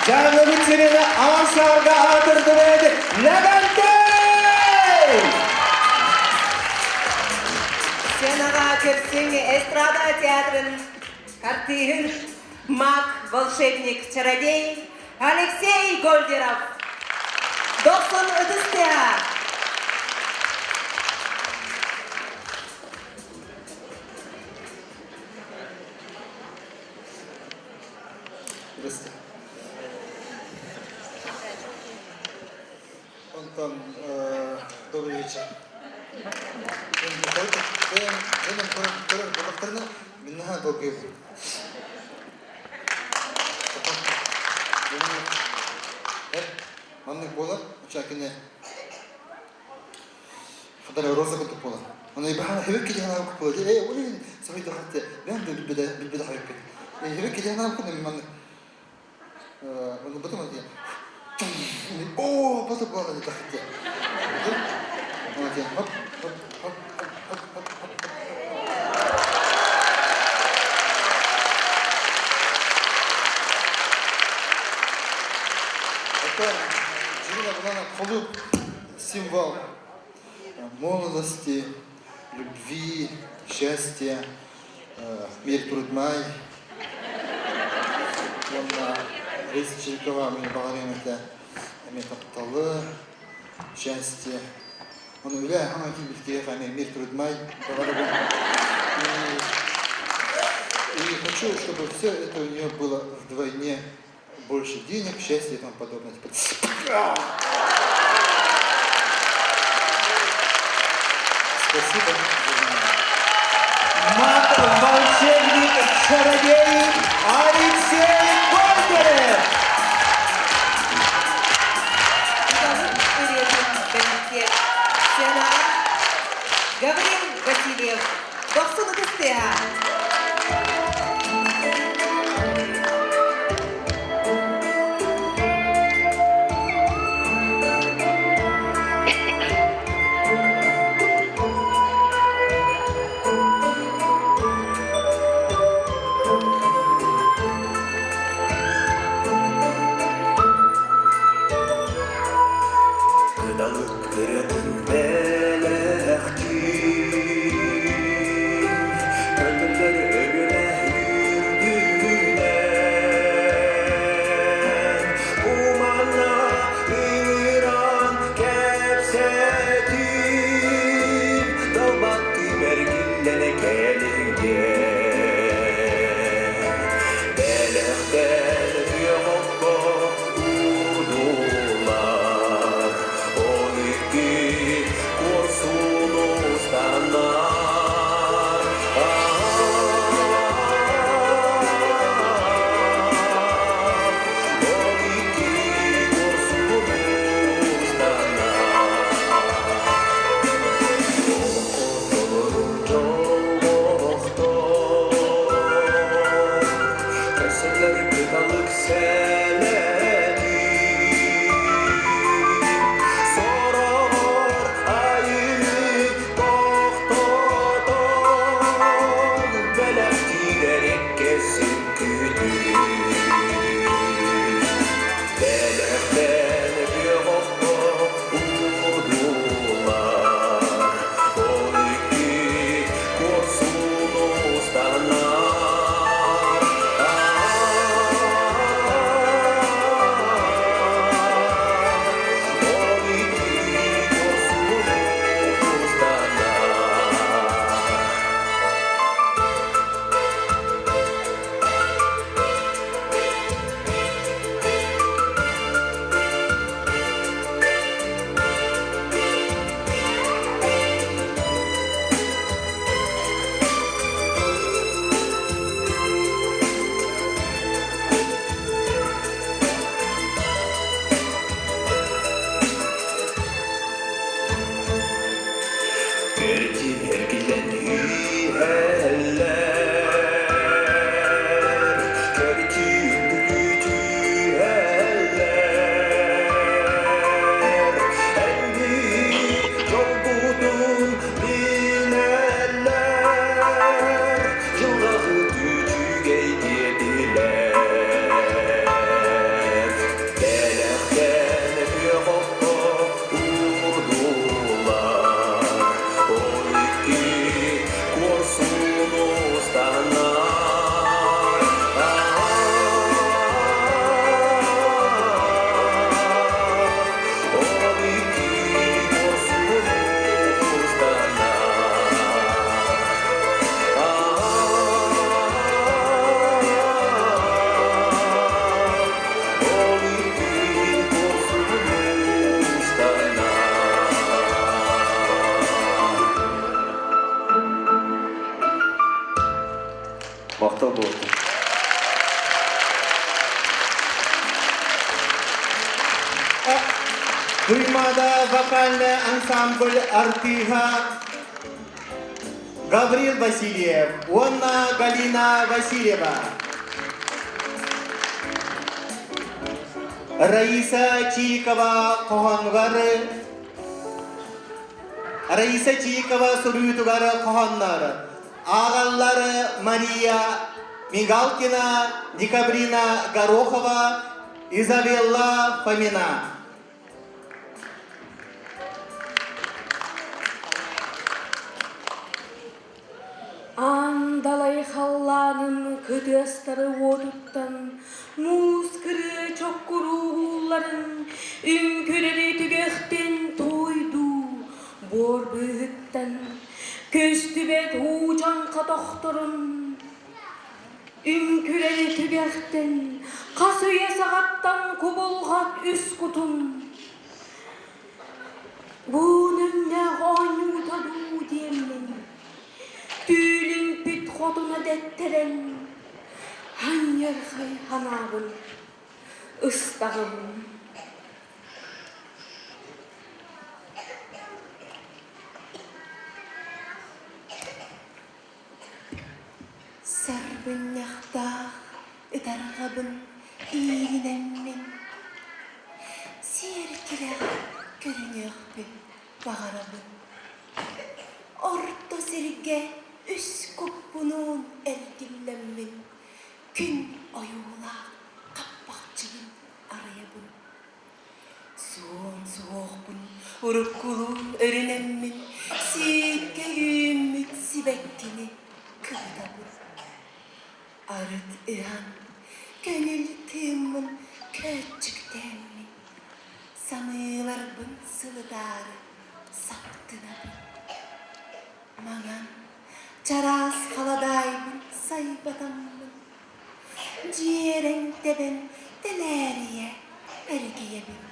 Дьааҥыбыт сирин аан саарга аатырдыбыт Лэгэнтэй! Сценаҕа көрсүҥ эстрада театрын артыыһын маг, волшебник, чародей Алексей Гольдеров. Дохсун ытыс тыаһа. Здравствуйте. Антон, добрый вечер. Миннаха долгуйбун. Маннык буолар, учакине хадара роза курдук буолар. Оны баһана хебек киһи ханаам курдук буолар. Э, ол сахай дахатты. Бэм билбеде билбеде хабекпит. Хебек киһи ханаам курдук маннык. Оны бутум диye. О, бата буолар дахатты. Оны хоп хоп хоп хоп хоп хоп. Это Жирина Булана холуп символ молодости, любви, счастья, мир трудмай. Онна Раиса Чирикова мен бағарем это эме тапталы, счастье. Он үлә аңа килбитке хаме мир трудмай. И хочу, чтобы все это у нее было вдвойне больше денег, счастья и тому подобное. Спасибо за внимание. Маг, волшебник, чародей Алексей Гольдерев! Сценаҕа Гаврил Васильев. Дохсун ытыс тыаһа. Кыдалык ырыатын бэлэхтиир, Көтөллөр өлүнэ Туймаада вокальный ансамбль артыыһа Гаврил Васильев уонна Галина Васильева. Раиса Чирикова хоһоонугар Раиса Чирикова суруйуутугар хоһооннор ааҕаллар Мария Мигалкина, Декабрина Горохова, Изабелла Фомина. Аан далай халлаанын кытыастары уотуттан муус кырыы чоккуруугуулларын үҥкүрэри түгэхтэн туойдуу буор быыһыттан көстүбэт уу дьаҥха тохторун үҥкүрэри түгэхтэн хас үйэ саҕаттан кубулҕат үс кутун Бу нөҥнөөх оонньуута дуу диэммин, түүлүҥпүт хотуна дэттэрэн, анньархай ханаабын ыстаҕым. Сарбынньахтаах ытарҕабын иилинэммин, сиэркилэҕэ көрүнүөхпүн баҕарабын. Орто сиргэ үс куппунуун эргиллэммин, күн ойуулаах хаппахчыбын арыйабын. Суон суохпун уруккулуу өрүнэммин, сииккэ үүммүт сибэккини кыытабын. Арыт ыһан, көҥүл тыыммын көөччүктээммин, самыыларбын сылытаары саптынабын. Маҥан, чараас халадаайбын сайбатаммын, Дьиэрэҥ тэбэн тэлээрийэ эргийэбин,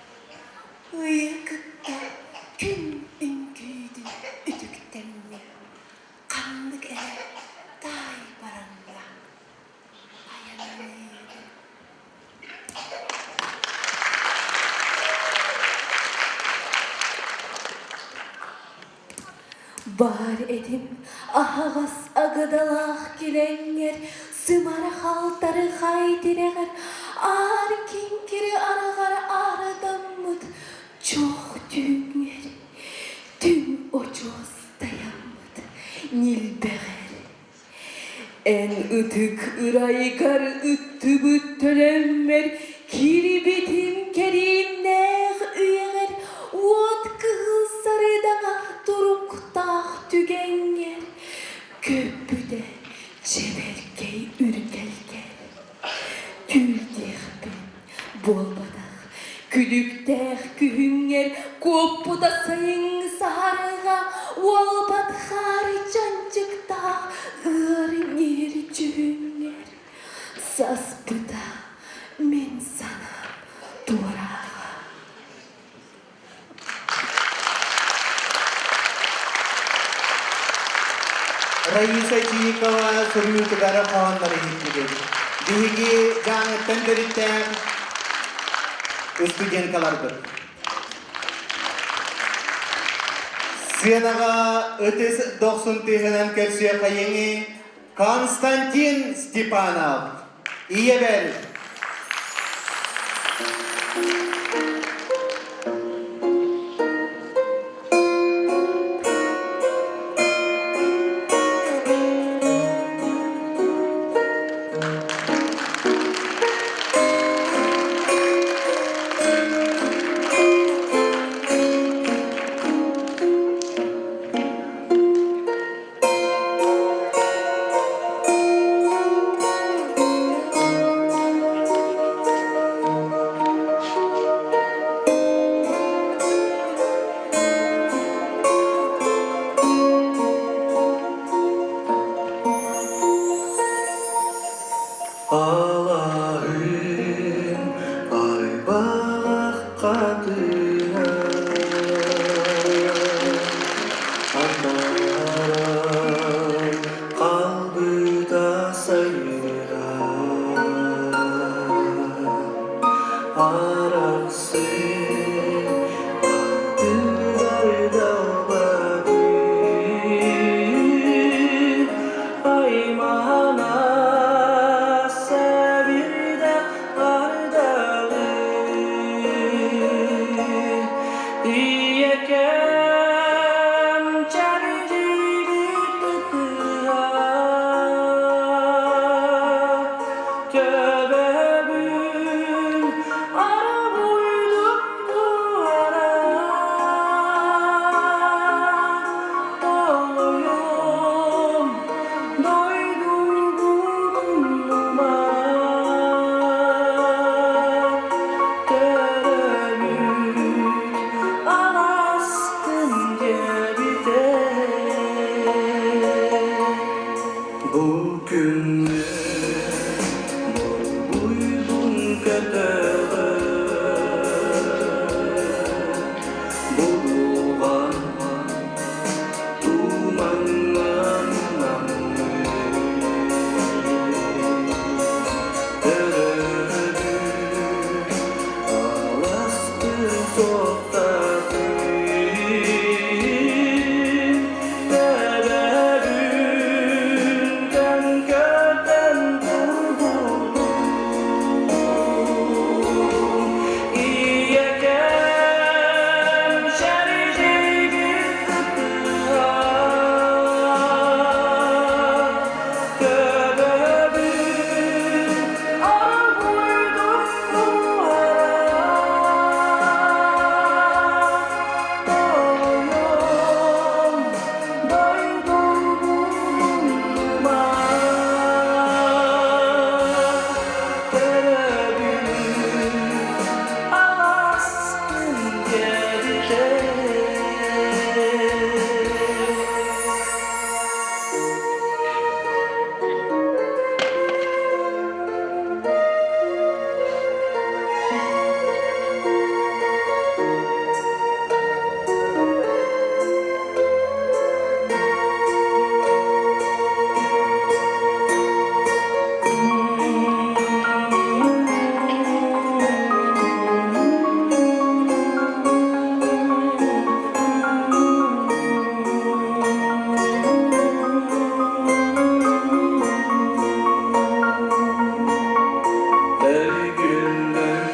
Ыйы кытта күн үҥкүүтүн үтүктэммин, Ханнык эрэ таай бараҥҥа айанныыбын. Баар этим аһаҕас агыдалаах килэҥҥэр, сымара халтары хай тирэҕэр, аар киҥкири араҕар аарадаммыт чох түүҥҥэр, түҥ очуос тайаммыт ньилбэҕэр. Эн ытык ырайгар ыттыбыт төлөммөр, кирибитим кэриимнээх үйэҕэр, уот кыһыл сарыдаҥа туруктаах түгэҥҥэр, көппүтэ чэбэркэй үргэлгэр. Түүл диэхпин буолбатах, күлүктээх күһүҥҥэр куоппута сайыҥҥы саһарҕа, уолбат хаары чанчыктаах ыар ньир дьүһүҥҥэр саспыта мин санаам туорааҕа. Раиса Чирикова суруйуутугар хоһооннор иһиттибит. Биһиги Дьааҥыттан төрүттээх студенткаларбыт. Сценаҕа ытыс дохсун тыаһынан көрсүөххэйиҥи Константин Степанов, ийэбэр Алаһын айбах хатыҥа Анаран қалбыта сайыра Арахсыы. Суохтатыын Төбөбүн көтөн турбутум Ийэкэм сэрдийбит кытыан Төбөбүн оргуйдук Тоҕойом дойдубун умнума Төрөбүн аласкын диэбитэ. Эргиллэн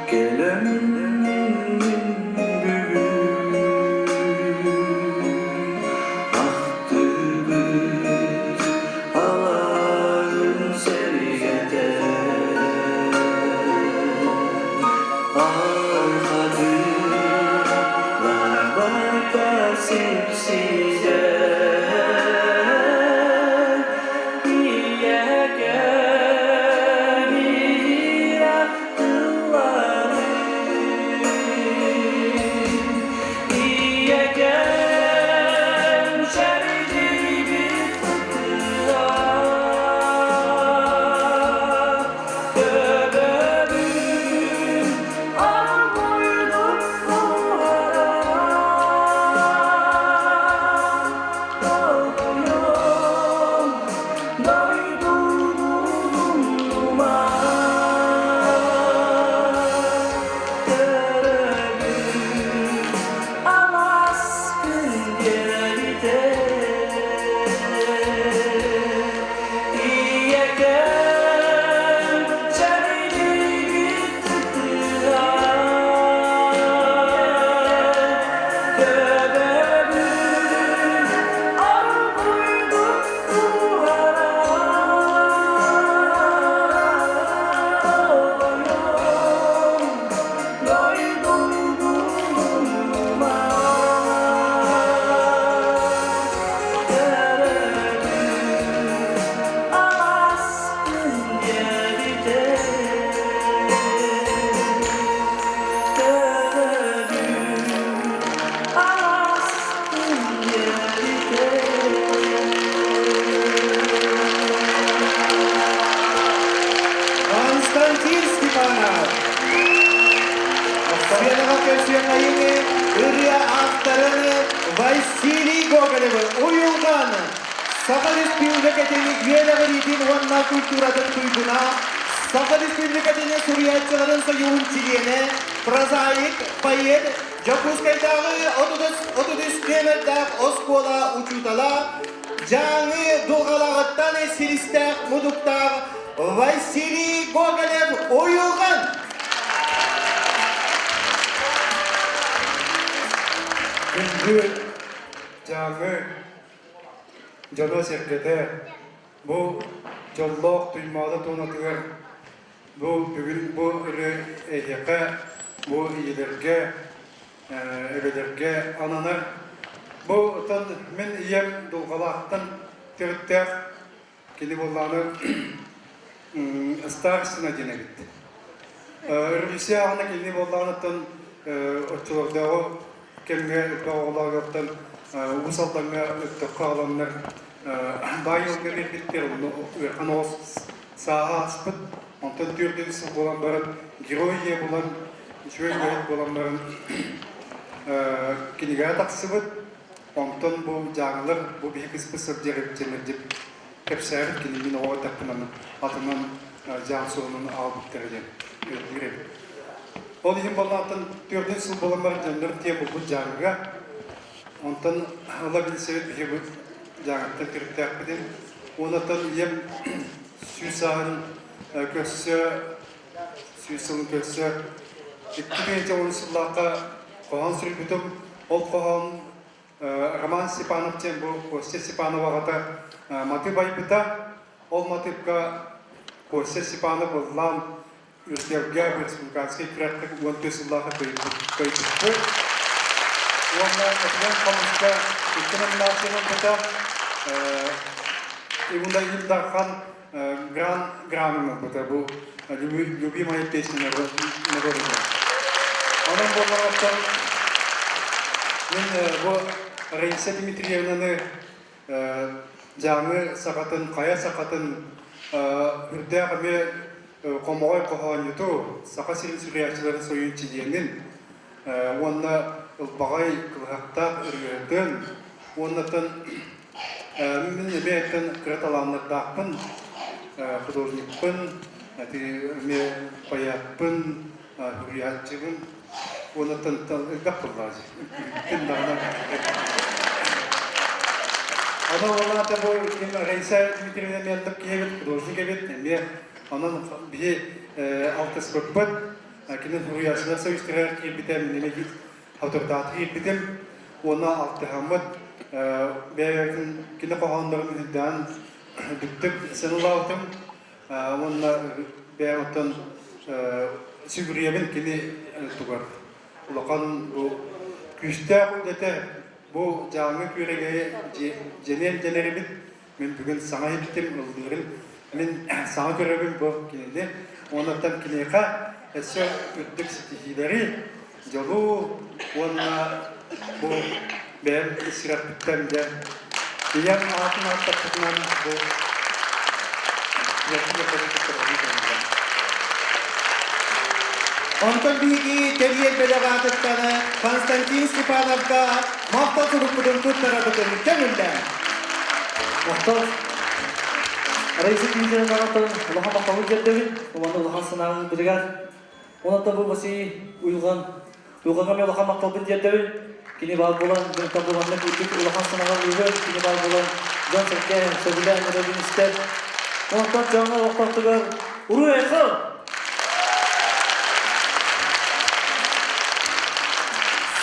кэлэммин бүгүн Ахтыбыт алааһын сэргэтэ Алхатын лабата сипсийэр Ийэкэм иһирэх тылларын Ийэкэм сэрдийбит кытыла Төбөбүн оргуйдук кууһара Долгуйум дойдубун умнума Төрөбүн аласкын диэбитэ Ийэкэм сэрдийбит кытыла Төбөбүн оргуйдук кууһара Долгуйум дойдубун умнума Төрөбүн аласкын диэбитэ Төрөбүн аласкын диэбитэ Константин Степанов. Сценаҕа көрсүөххэйиҥ ырыа авторын Василий Гоголев уйулҕан Саха Республикатын үөрэҕириитин уонна культуратын туйгуна, Саха Республикатын суруйааччыларын союһун чилиэнэ, прозаик, поэт, Дьокуускайдааҕы 33 нүөмэрдээх оскуола учуутала, Дьааҥы дулҕалааҕыттан силистээх мутуктаах Василий Гоголев уйулҕан! Күндү Дьааҥы дьоно-сэргэтэ бу дьоллоох Туймаада туонатыгар бу бүгүн бу ырыа эһиэхэ, бу ийэлэргэ, эбэлэргэ ананар. Бу оттон мин ийэм Дулҕалаахтан төрүттээх кини буоллаҕына Старостина диэн эбит. Революция аҕана кини буоллаҕына оччолордооҕу кэмҥэ элбэх оҕолоохтон Уус Алдаҥҥа Өттөххө аҕаланнар баай ыалга биэрбиттэр, онно ыарахан оҕус сааһа ааспыт. Онтон 4 сыл буолан баран герой ийэ булан, үчүгэй үлэһит буолан баран кинигэҕэ тахсыбыт. Онтон бу дьааҥылар бу биһи кыыспыт сылдьар эбит диэн мэлдьи кэпсээбит кини мин оҕо эрдэхпинэ атынан дьаам суолунан аҕалбыттара диэн өйдүүр эбит. Ол иһин боллааттан төрдүн сыл болан бар дьоннор тиэ булбут дьааҥыга. Онтон ыла билсэбит биһи бу дьааҥыттан төрүттээхпитин. Онтон ийэм сүүс сааһын көрсө, сүүс сылын көрсө 2010 сыллаахха хоһоон суруйбутум. Ол хоһоон Роман Степанов диэн бу Костя Степанов аҕата матыып айбыта. Ол матыыпка Костя Степанов ыллаан Үргэлгэ республиканскай күрэххэ 14 сыллаахха кыайбыппыт. Уонна Этигэн хомуска икки номинация ылбыта. Иван Ил Дархан гран гранын ылбыта. Бу любимая песня народа. Онон буоллаҕыттан мин бу Раиса Дмитриевнаны Дьааҥы сахатын, хайа сахатын үрдээх эмиэ хомоҕой хоһоонньуту, Саха сирин суруйааччыларын сойуун чилиэнин уонна ылбаҕай кылыһахтаах ырыаһытын уоннаттан мин эмиэ эттэн кыра талааннардаахпын, художникпын, эмиэ поэппын, суруйааччыбын уоннаттан элбэх тыллаах үккүн даҕаны. Аны уолаата бу ким Раиса Дмитриевна Мендов киһи эбит, художник эбит, эмиэ онон биһи алтыспыппыт, кини суруйааччылар союзтарыгар киирбитэ, мин эмиэ авторитаты киирбитим уонна алтыһаммыт бэйэбитин кини хоһооннорун үрдээн бүттүк сыаналаабытым уонна бэйэм оттон сүгүрүйэбин кини тугар улахан бу күүстээх үлэтэ бу Дьааҥы күөрэгэйи дьэниэн дэнэрибит мин бүгүн саҥа иһиттим ыллыырын мин саҥа көрөбүн бу кинини уоннаттан киниэхэ өссө үрдүк ситиһиилэри дьолу уонна бу бэйэм ис сүрэхпиттэн дьэ ийэм аатын ааттаппытынан бу Онтон биһиги тэрийэр бөлөх аатыттан Константин Степановка махтал сурукпутун туттарабытын көҥүллээн. Махтал. Раиса Дмитриевнаҕа улахан махталын тиэрдэбин. Уонна улахан санаабын билигэр. Онон бу Василий Уйулҕан Уйулҕаҥҥа мен улахан махталбын тиэрдэбин. Кини баар буолан, дьонтон буланнык үрдүк улахан санаҕа ылыыбын. Кини баар буолан, дьон-сэргэ сөбүлээн ырыабын истэр. Онтон дьоҥҥо олохтоохтугар уруй-айхал!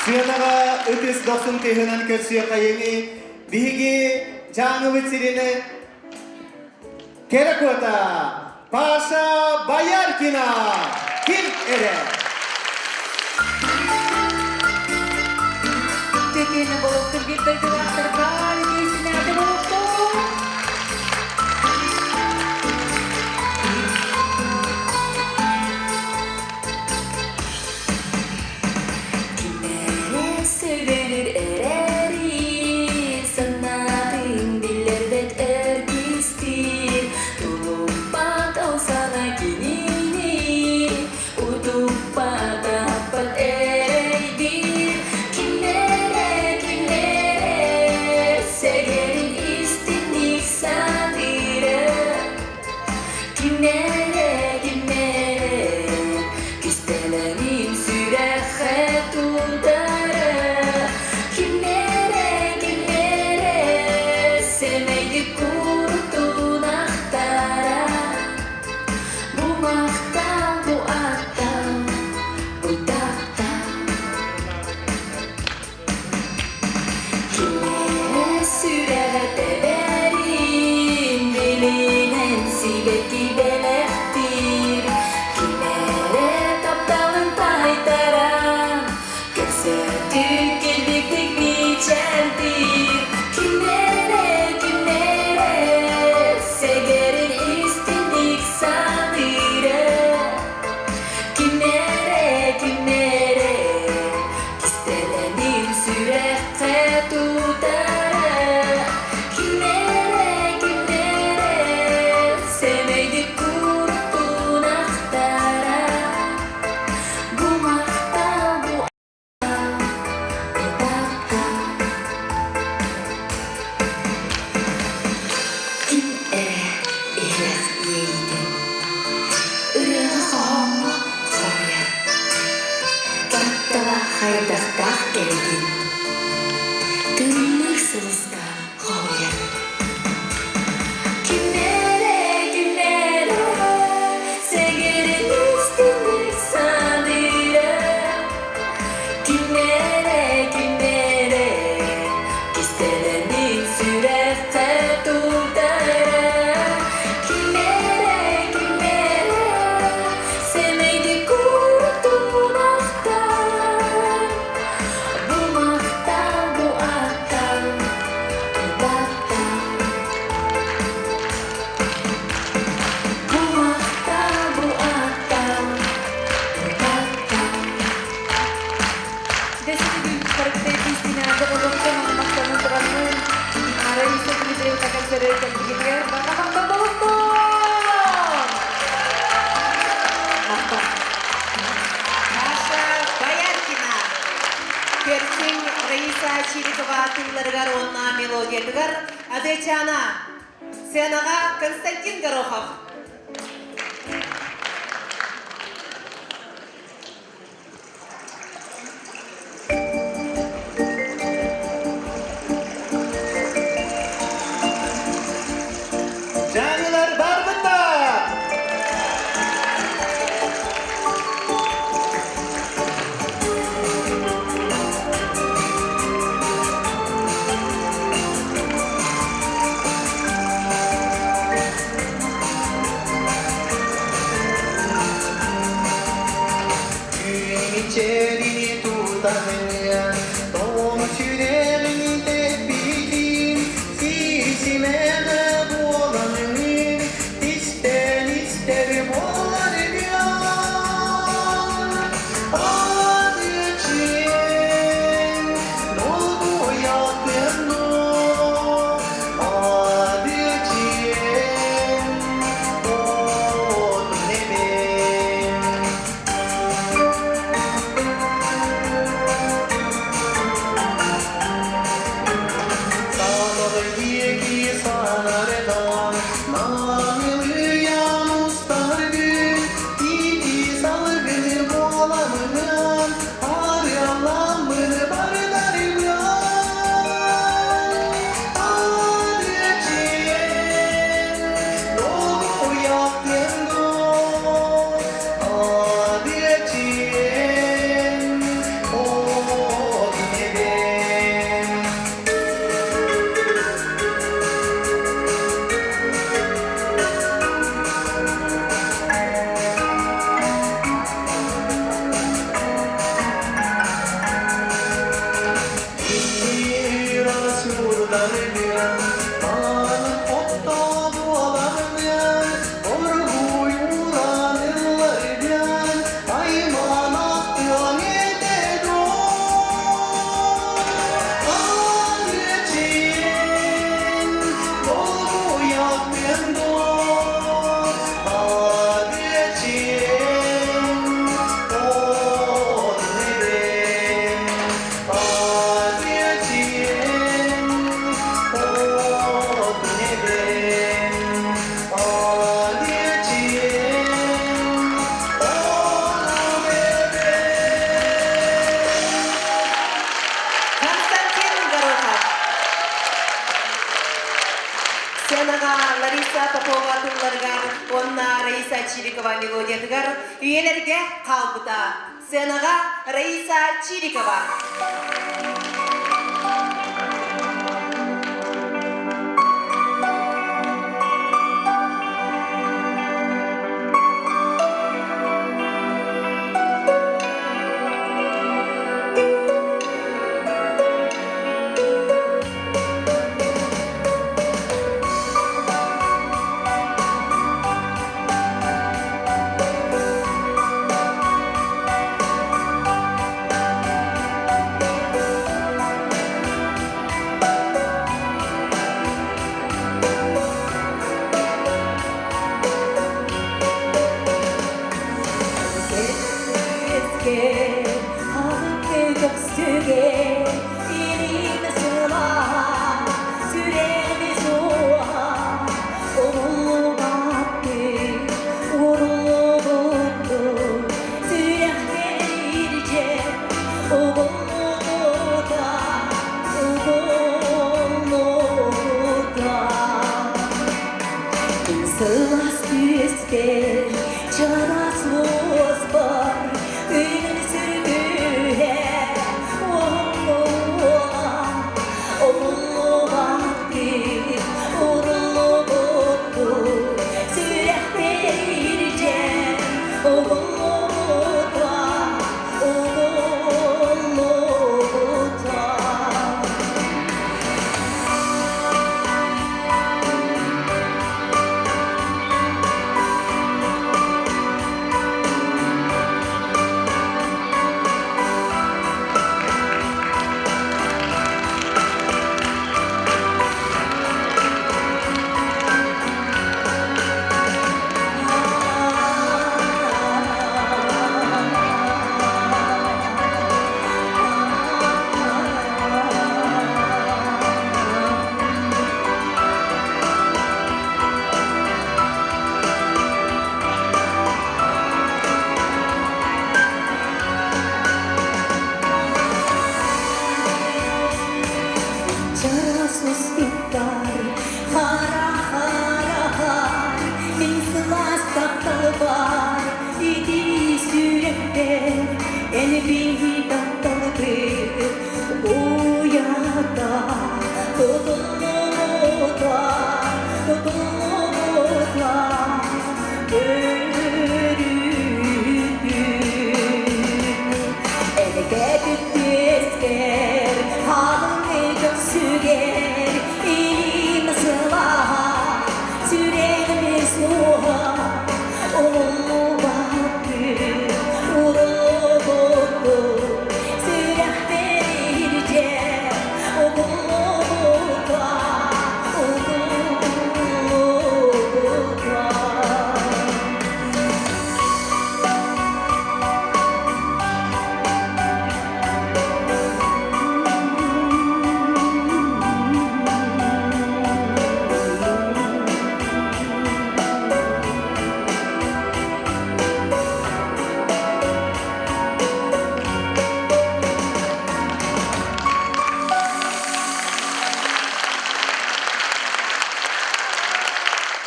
Сыанаҕа ытыс дохсун тыаһынан көрсүөххэйиҥи биһиги Дьааҥыбыт сирини Кэрэ куота Паша Бояркина ким эрэ? Текені болуқтыр бір дойдулақтарға үлкейсінәді болуқтыр. Кимэрэ сөбүлүүр эрээри, санаатын биллэрбэт өр кистиир, тулуппат ол сана кинини, утуппат аппат эрэйдиир. Кимнэрэ, кимнэрэ сэгэрин истинник саныыра, Кимнэрэ, кимнэрэ кистэлэҥин сүрэххэ тутара, Кимнэрэ, кимнэрэ сэмэйдик курутун ахтара, Бу махтал, бу аттал, бу таптал. Кимнэрэ сүрэҕэ тэбэрин билинэн сибэкки бэлэхтиир, Кимнэрэ тапталын таайтаран көрсөр. Хайдахтаах кэрэтин Тыынныыр сулуска хоһуйар. Кимнэрэ, кимнэрэ Сэгэрин истиҥник саныыра Кимнэрэ, кимнэрэ Кистэлэҥин сүрэххэ тутара Кимнэрэ, кимнэрэ Сэмэйдик куртунахтар Бу махтал, бу аттал, баттал Бу махтал, бу аттал, баттал Десятигүн парктай Кристинаада олохтон махтанан тураммын Раиса Дмитриевна концерт кэлбигитигэр баҕа махтал болуктун! Махтал. Маша Бояркина. Көрсүҥ Раиса Чирикова тылларыгар уонна мелодиятыгар Адыачаана. Сценаҕа Константин Горохов. Дьааҥылар барбыта! Күнүчэрини тутаһыан, тоҥ сүрэҕини тэппитин, сир-симэҕэ буолаҥын, истэн истэр буоларгын. Адычын, долгуйатын адычын, отун эбин. Thank you. Константин Горохов. Сценаҕа Лариса Попова тылларыгар уонна Раиса Чирикова мелодиятыгар үйэлэргэ хаалбыта. Сценаҕа Раиса Чирикова. Угуллубута, угуллубута. Мин сылаас түөспэр, чараас муоспар, Үнэн сүргүһэ уһуллуоҕа, Умуллубаттыы уруллубуттуу, Сүрэхпэр илдьэн угуллубута, угуллубута. Чараас устуктар, хара-хара мин сылаас тапталбар итии сүрэхпэр эн биһи тапталгыт уйата тутуллубута, тутуллубута өрүтүн. Элэкэ түспэр, хаалыҥ көхсүгэр, илиим сылааһа, сүрэҕим суоһа, умуллубаттыы, уруллубуттуу, сүрэхпэр иһирдьэ, угуллубута, угуллубута.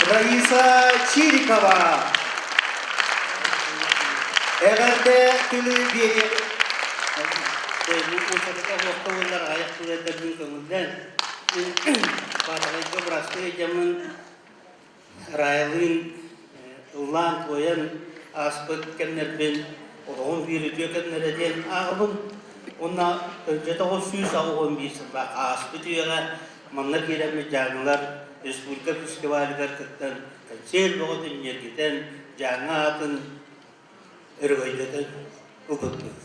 Раиса Чирикова. Эҕэрдэ тылы биэриэ. Уоттабыллар аҕыйах тыллардарбын көҥүллээн Баатаҕайга бырастыы дьаммын Райлыын ыллаан-туойан ааспыт кэмнэрбин олоҕум биир үтүө кэмнэрэ диэн ааҕабын. Уонна 1981 сыллаах ааспыт үйэҕэ манна киирэммит дьааҥылар республика фестивалыгар кыттан концерт бөҕөтүн ньиргитэн Дьааҥы аатын өрөгөйдөтөн ылбыппыт.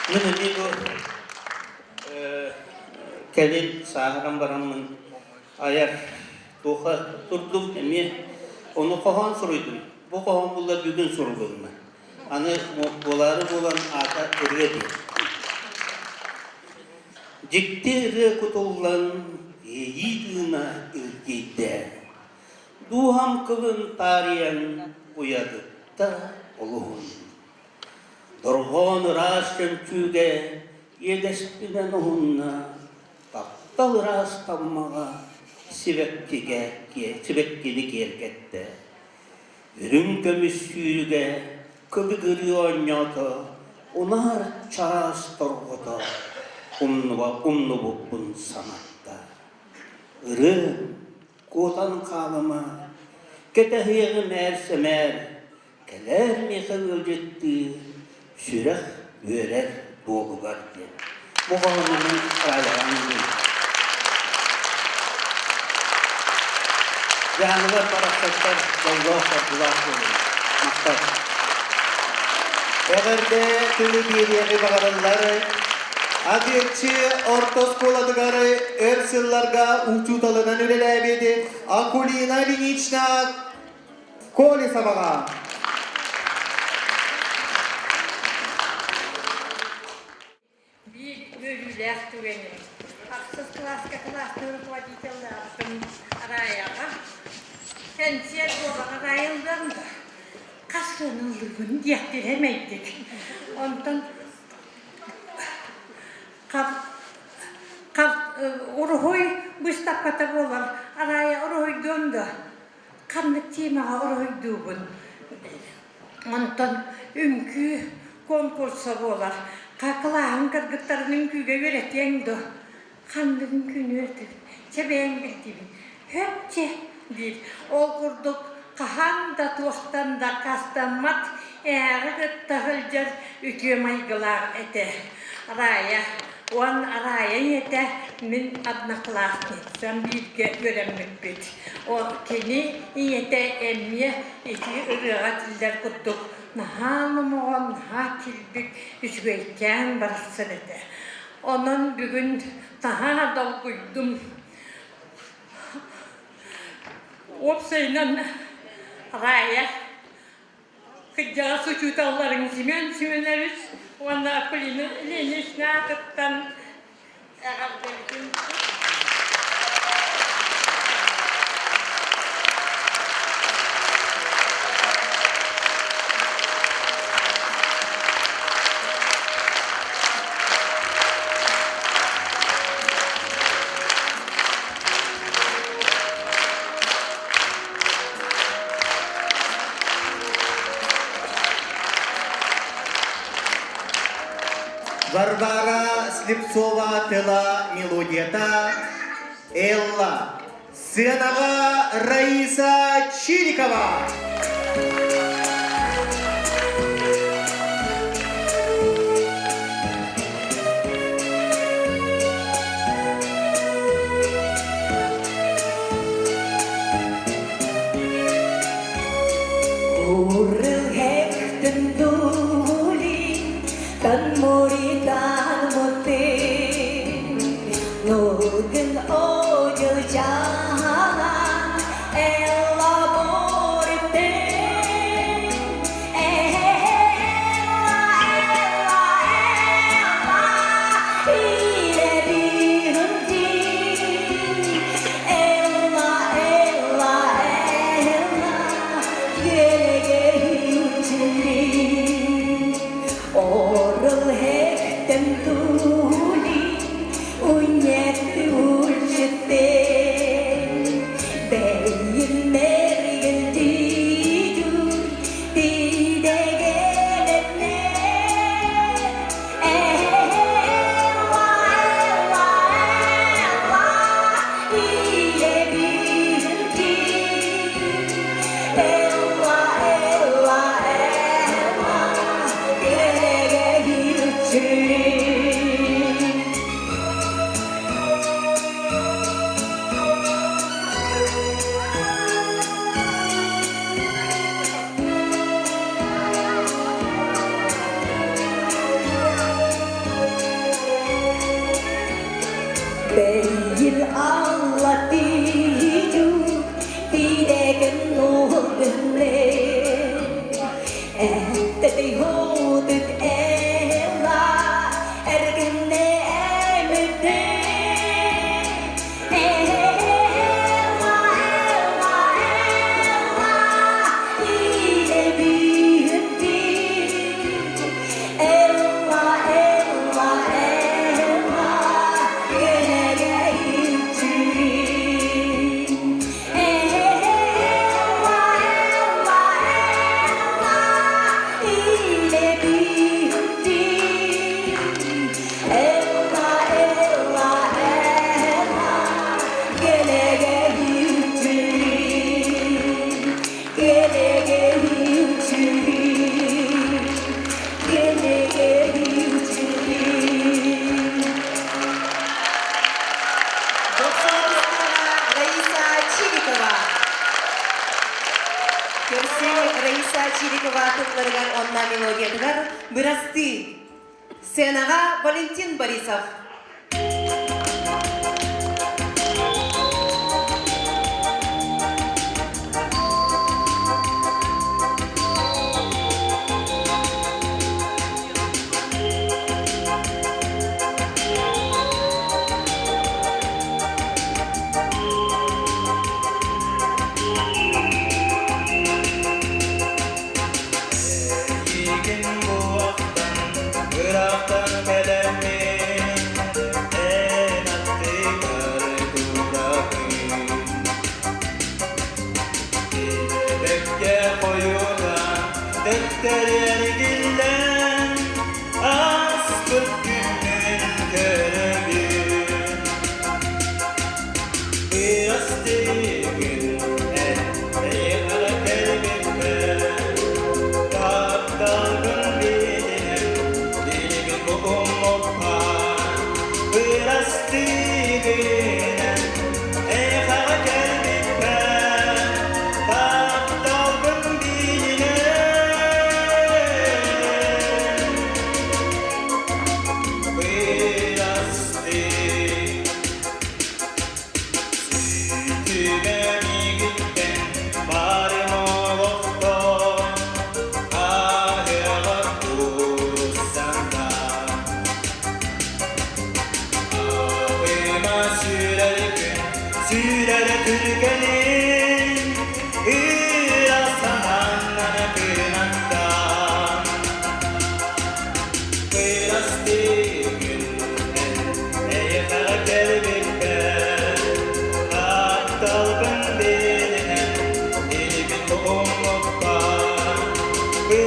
Мин эмиэ бу кэлин сааһыран бараммын айар туоха турдум эмиэ ону хоһоон суруйдум. Бу хоһоон булла бүгүн сурулунна. Аны буолаары буолан аата ырыа диэн. Дьикти ырыа кутуллан иэйии тыына илгийдэ. Дууһам кылын таарыйан уйадытта олуһун. Дорҕоон ыраас чөмчүүгэ иэдэспинэн уһунна, таптал ыраас таммаҕа сибэккигэ сибэккини киэргэттэ. Үрүҥ көмүс сүүрүгэ кылыгырыы оонньоото, унаар чараас торҕото умнуба умнубуппун санатта. Ырыа куотан хаалыма, кэтэһиэҕим ээр-сэмээр, кэлээр миэхэ ыалдьыттыы, сүрэх үөрэр дуолугар диэн. Бу хоһоонунан Райаҕаҥ Дьааҥылар барахсаттар дьоллоох соргулаах буолун. Махтал. Эҕэрдэ тылы биэриэҕи баҕараллар. Адыаччы орто оскуолатыгар өр сылларга учууталынан үлэлээбит Акулина Ильинична Колесоваҕа. Биир үөрүүлээх түгэним. Ахсыс кылааска кылаастыы руководителлаабытым Раяҕа. Кэнсиэр буолаҕа Райыллан да хас сыаналыыбын диэхтиир эмэйдик. Онтон уруһуй быыстапката буолар. Араайа уруһуйдуон да ханнык темаҕа уруһуйдуубун. Онтон үҥкүү конкурса буолар. Кылааһым кыргыттарын үҥкүүгэ үөрэтиэҥ дуо? Ханнык үҥкүүнү үөрэтэбин? Чэ бэйэҥ билдибин. Хөп чэ диир. Ол курдук хаһан да туохтан да аккаастаммат ээҕи кытта сылдьар үтүө майгылаах этэ. Рая уон Рая ийэтэ мин одноклассницам бииргэ үөрэммиппит. Ол кини ийэтэ эмиэ ити ырыаҕа этиллэр курдук наһаа номоҕон, наһаа килбик, үчүгэйкээн барахсан этэ. Онон бүгүн наһаа долгуйдум. Уопсайынан Рая кырдьаҕас учууталларыҥ Семен Семенович уонна Акулина Ильинична аатыттан эҕэрдэбитин Варвара Слепцова тыла мелодията Элла. Сценаҕа Раиса Чирикова. Раиса Чирикова. Көрсүҥ Раиса Чирикова тылларыгар уонна мелодиятыгар бырастыы. Сценаҕа Валентин Борисов.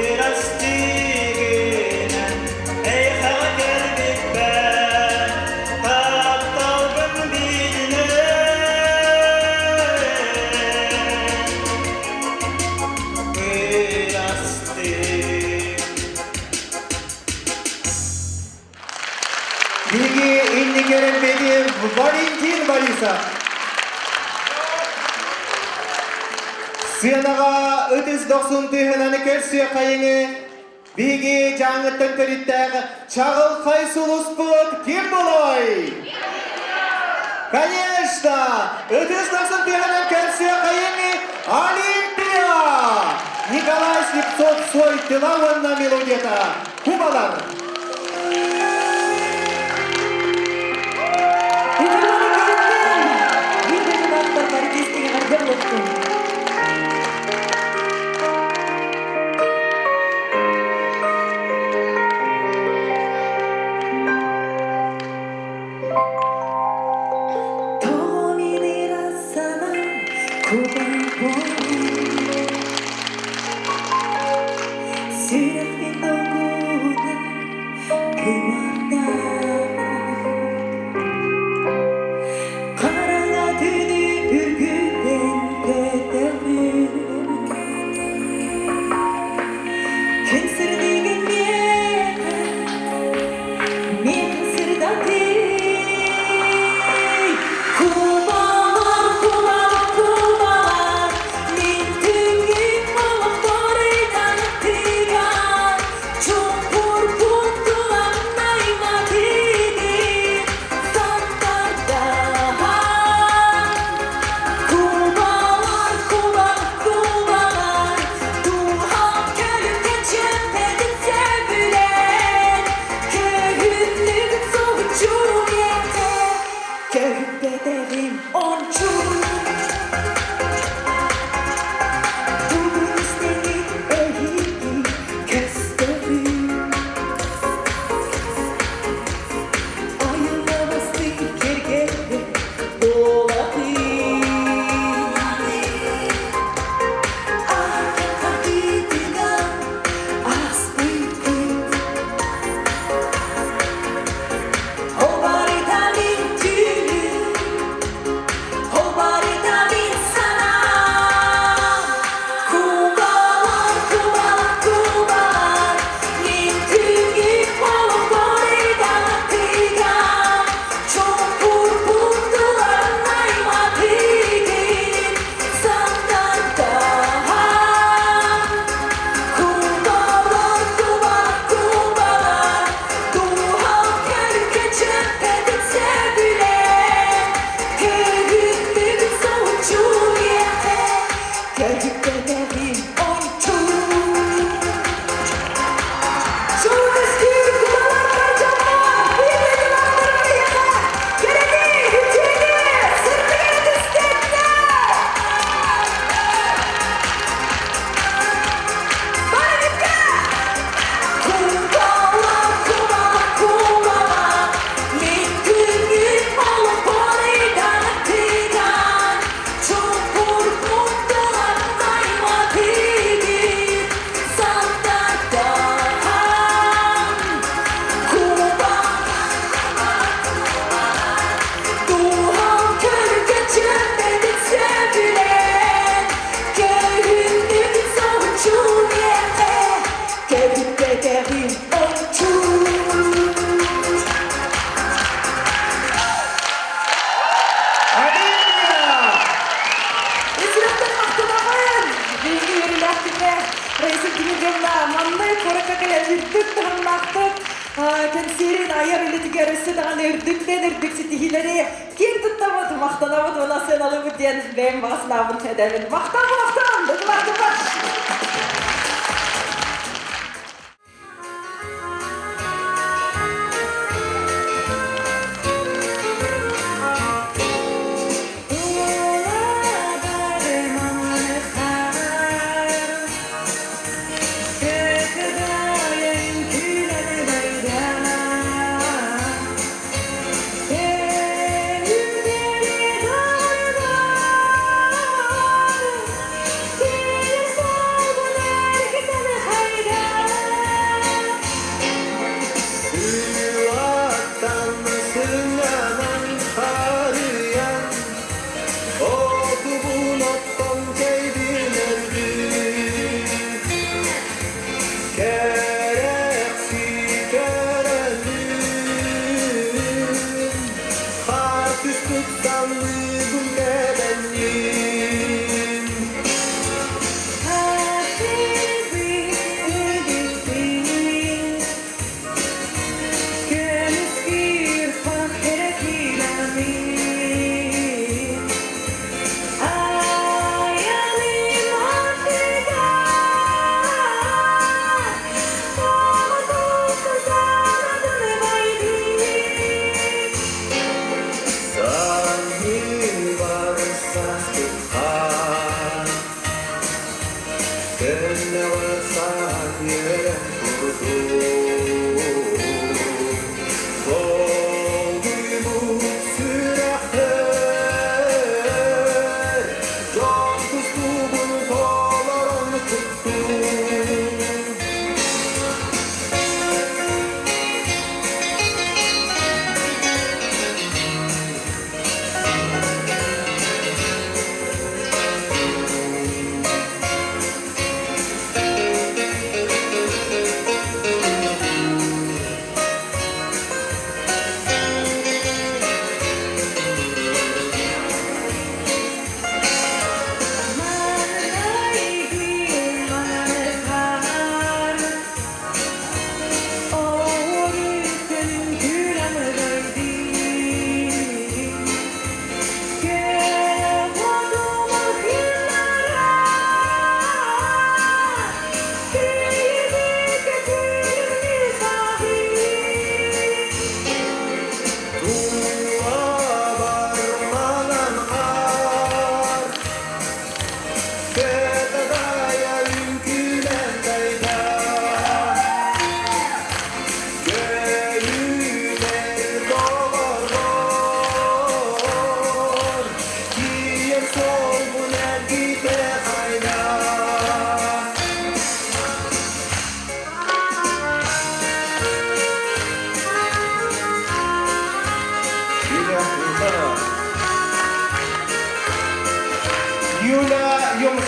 Бырастыы гынан, эйиэхэ кэлбиппэр, тапталбын билинэн. Бырастыы. Биһиги инники эрэлбитин Валентин Борисов. Сыанаҕа ытыс дохсун тыаһынан көрсүөххэйиҥ биһиги Дьааҥыттан төрүттээх чаҕылхай сулуспут ким буолуой? Конечно! Ытыс дохсун тыаһынан көрсүөххэйиҥ Олимпия! Николай Слепцов Цой тыла уонна мелодията Кубалар! Биир дойдулаахтар бары истиҥ эҕэрдэ буолуохтун. Тоҕо мин ыра санаам куба буолар, Сүрэхпин долгутан кымырдаан, Хараҥа түүнү үргүтэн көтөҕүн, Күн сырдыгын миэхэ, миэхэ сырдатый. Кубалар, кубалар, кубалар, мин түннүк олохторугар тыгар, Чуҥкурбут тулам найматыгын сантардаан. Кубалар, кубалар, кубалар, дууһам көлүкэ чэппэтин сөбүлээн, Көһүннүк соһуччу миэхэ, көһүппэтэҕим ончу. Тугун истэҥин эһиги көстөҕүн, Айыллабастыы кэргэннэр буолатын. Арка хардыытынан ааспыккыт, Ол барыта мин түүлүм, ол барыта мин санаам. Кубалар, кубалар, кубалар, мин түннүк олохторугар тыгар, Чуҥкурбут тулам найматыгын сантардаан. Кубалар, кубалар, кубалар, дууһам көлүкэ чэппэтин сөбүлээн, Көһүннүк соһуччу миэхэ, көһүппэтэҕим ончу. Шоу көстүүр кубалар бар дьоммор, биир дойдулаахтарым эһиэхэ, кэрэни, үтүөнү, сырдыгы түстэннэр! Барыгытка! Кубалар, кубалар, кубалар, мин түннүк олохторугар тыгар, Чуҥкурбут тулам найматыгын сантардаан. Кубалар, дууһам көлүкэ чэппэтин сөбүлээн, Көһүннүк соһуччу миэхэ, көһүппэтэҕим ончу. Олимпия! Ис сүрэхтэн махтанабын! Биһиги үөрүүлээх күҥҥэ Раиса Дмитриевна маннык куоракка кэлэн үрдүк таһымнаахтык кэнсиэрин айар үлэтигэр өссө даҕаны үрдүктэн үрдүк ситиһиилэри киэн туттабыт, махтанабыт уонна сыаналыыбыт диэн бэйэм баҕа санаабын этэбин. Махтал, махтал! Дойдулаахтарбар!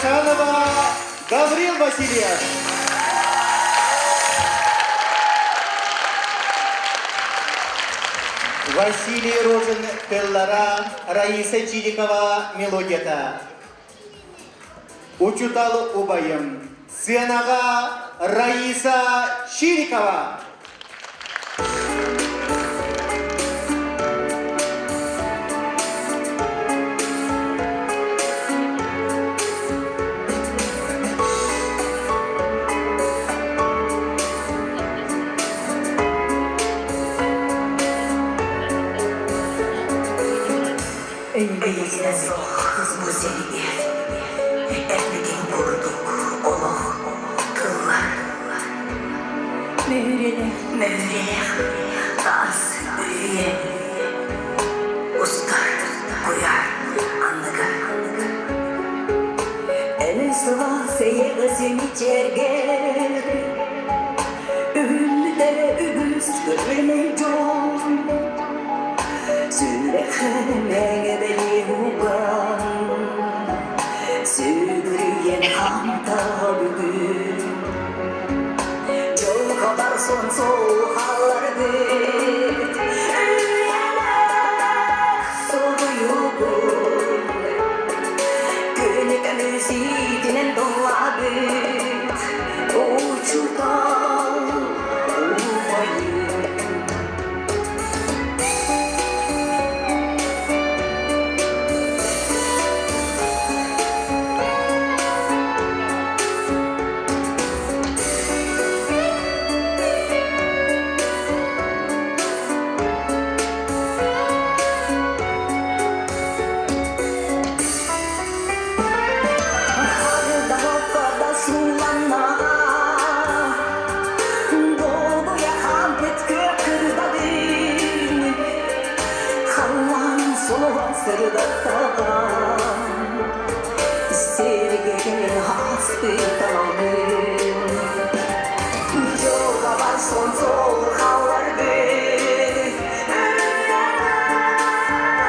Кашанова Гаврил Васильев. Василий Рожин тыллара, Раиса Чирикова мелодията. Учутал убайым. Сценаға Раиса Чирикова. Өйүнэ суох бу сиргэ эппитин курдук олох тыллар. Мөһүрэлэх Мөһүрэлэх таас үрүйэ устар куйаар анныгар. Элесова сейеҕэ симичэргэр Үүммүтэ үгүс көлүөнэ дьон Сүрэххэ мэҥэ бэлиэ уган Сүгүрүйэн хаамта бүгүн Дьылҕабар сон сол хаалларбыт Үйэлээх суруйугун Күнү көмүс иитинэн доллаабыт Учуутал убайым. Хардаҕа сууланнаҕа Долгуйа хаампыт күөх кырдалын Халлаан сулуһун сырдаттаҕа Сиргэ кэлин ааспыт аналгын Дьылҕабар сон суол хаалларбыт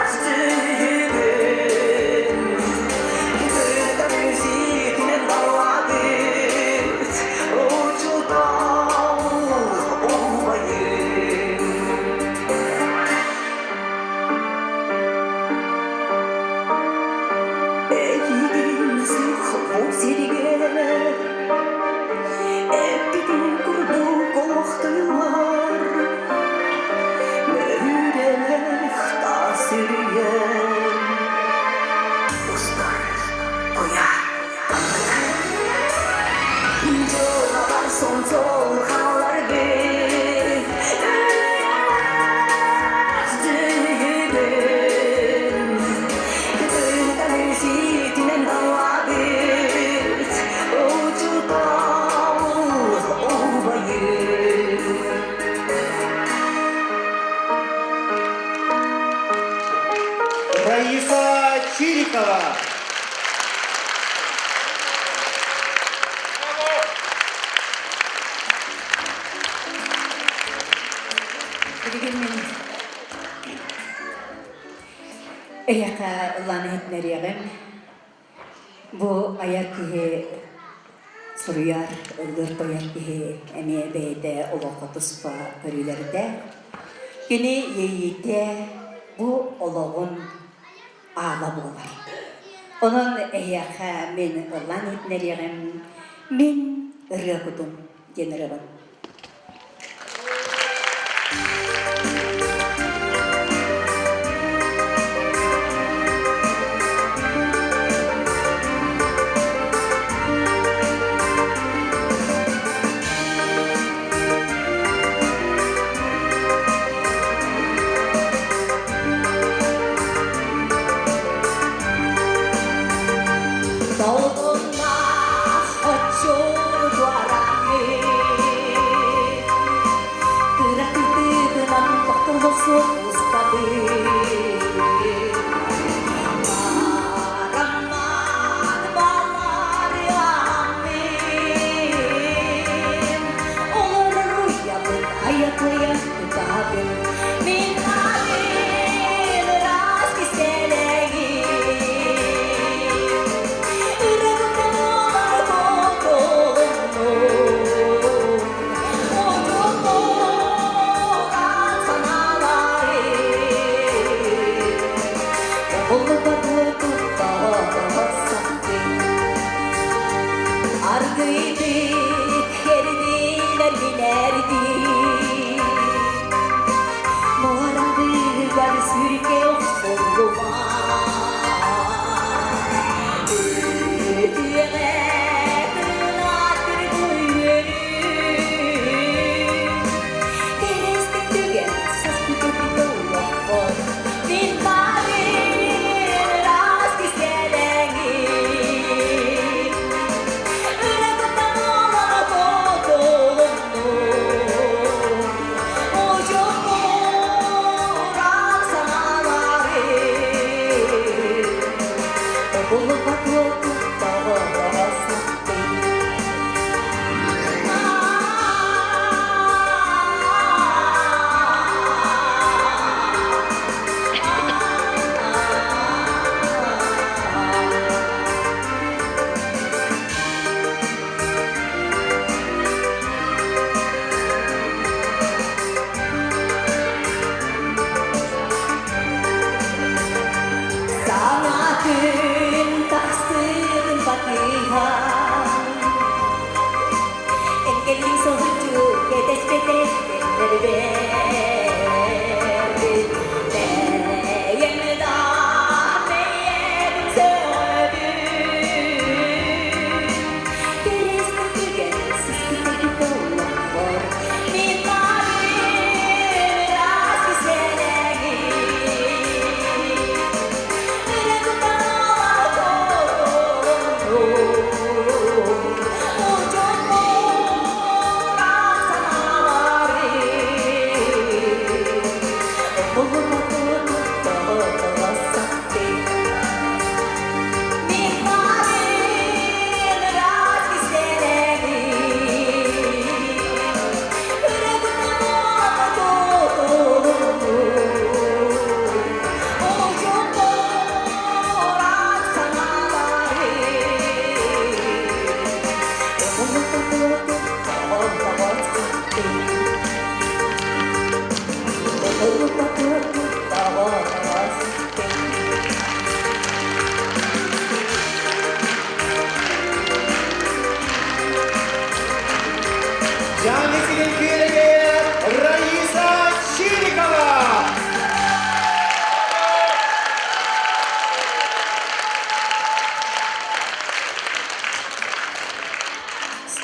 Үйэлээх сүрүгүн Күн сиитинэн даллаабыт Учуутал убайым. Эйигин суох бу сиргэ Эппитин курдук олохтуйлар Мөһүрэлэх таас үрүйэн Устар куйаар анныгар. Дьылҕабар сон суол хаалларбыт Үйэлээх сүрүгүн Күн көмүс иитинэн даллаабыт Учуутал убайым. Раиса Чирикова. Билигин мин эйиэхэ ыллаан иһитиннэриэҕим. Бу айар киһи суруйар, ыллыыр-туойар киһи эмиэ бэйэтэ олоххо туспа көрүүлэрдээх. Кини иэйиитэ бу олоҕун аала буолар. Онон эһиэхэ мин ыллаан иһитиннэриэҕим Мин ырыа кутум диэн ырыабын. Долгуннаах оччуор туорааммыт Кыра кытыытынан тохтоло суох устабыт Бараммат баларыаммын Олорор уйабын айа-туйа тутабын Мин арын ыраас кистэлэҥим. Ырыа кутум.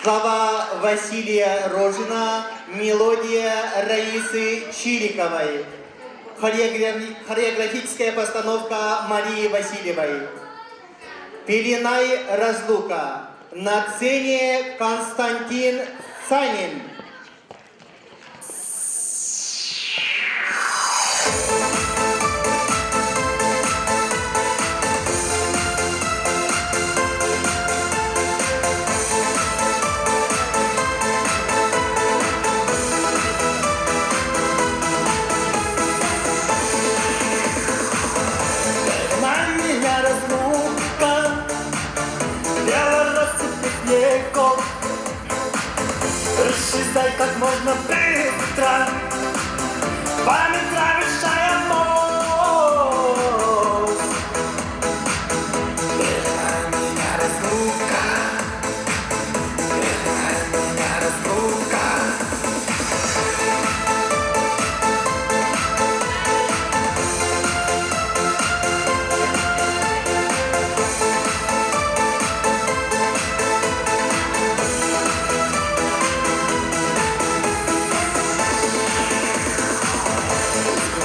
Слова Василия Рожина, мелодия Раисы Чириковой. Хореографическая постановка Марии Васильевой. Пеленай разлука. На сцене Константин Санин. На меня разлука, Бело россыпи снегов. Исчезай как можно быстро, Память травишая мозг. На меня разлука, на меня разлука.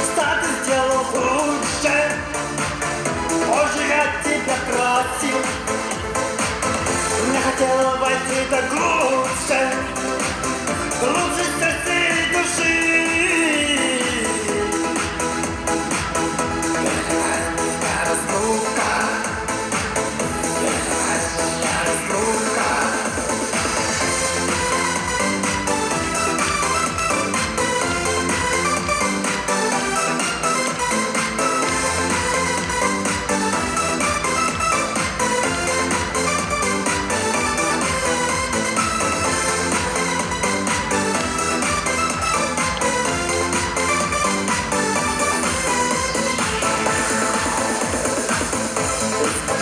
Что ты сделал лучше? Позже я тебя просил. Не хотела войти так глубже, глубже сердца и души. Меня разлука, меня разлука.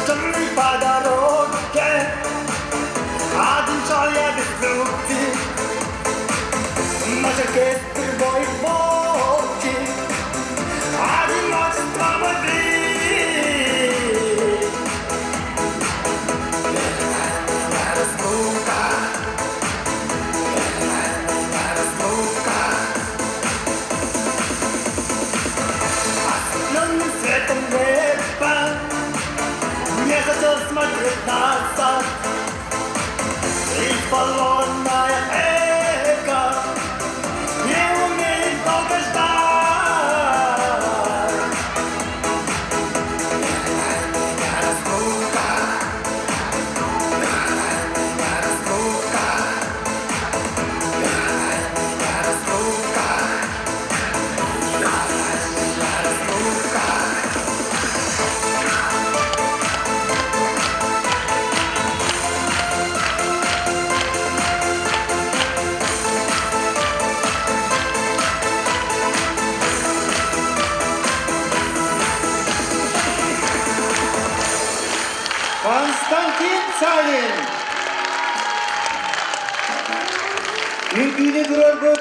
Темный по дороге, один человек без любви. Наш оркестр бой волки, одиночество мой блин. Меня разлука, меня разлука. Ослепленным светом неба не хотел смотреть назад. Избалованное эго не умеет долго ждать. Меня разлука, меня разлука, меня разлука, меня разлука. Константин Санин. Үҥкүүнү туруорбут,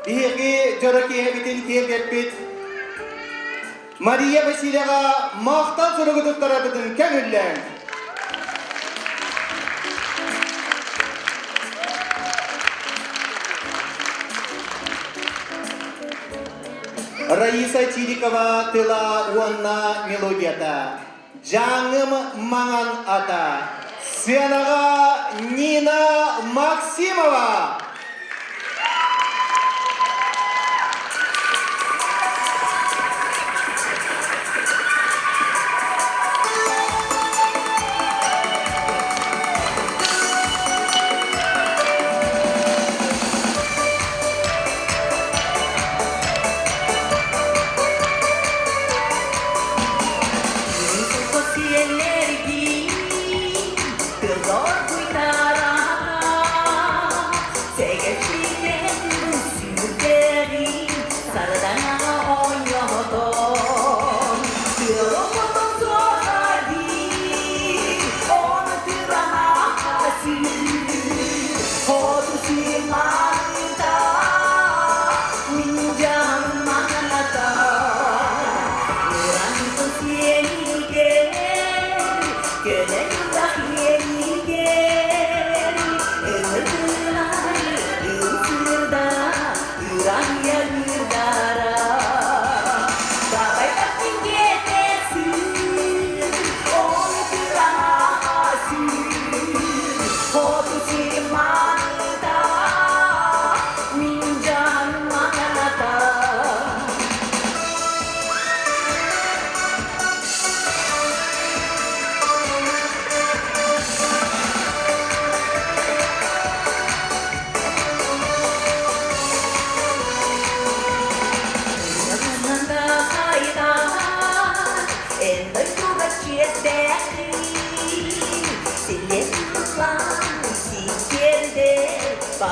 биһиги дьоро киэһэбитин киэргэппит Мария Васильева махтал суругу туттарарбытын көҥүллээҥ. Раиса Чирикова тыла уонна мелодията. Дьааҥым маҥан ата. Сценаҕа Нина Максимова.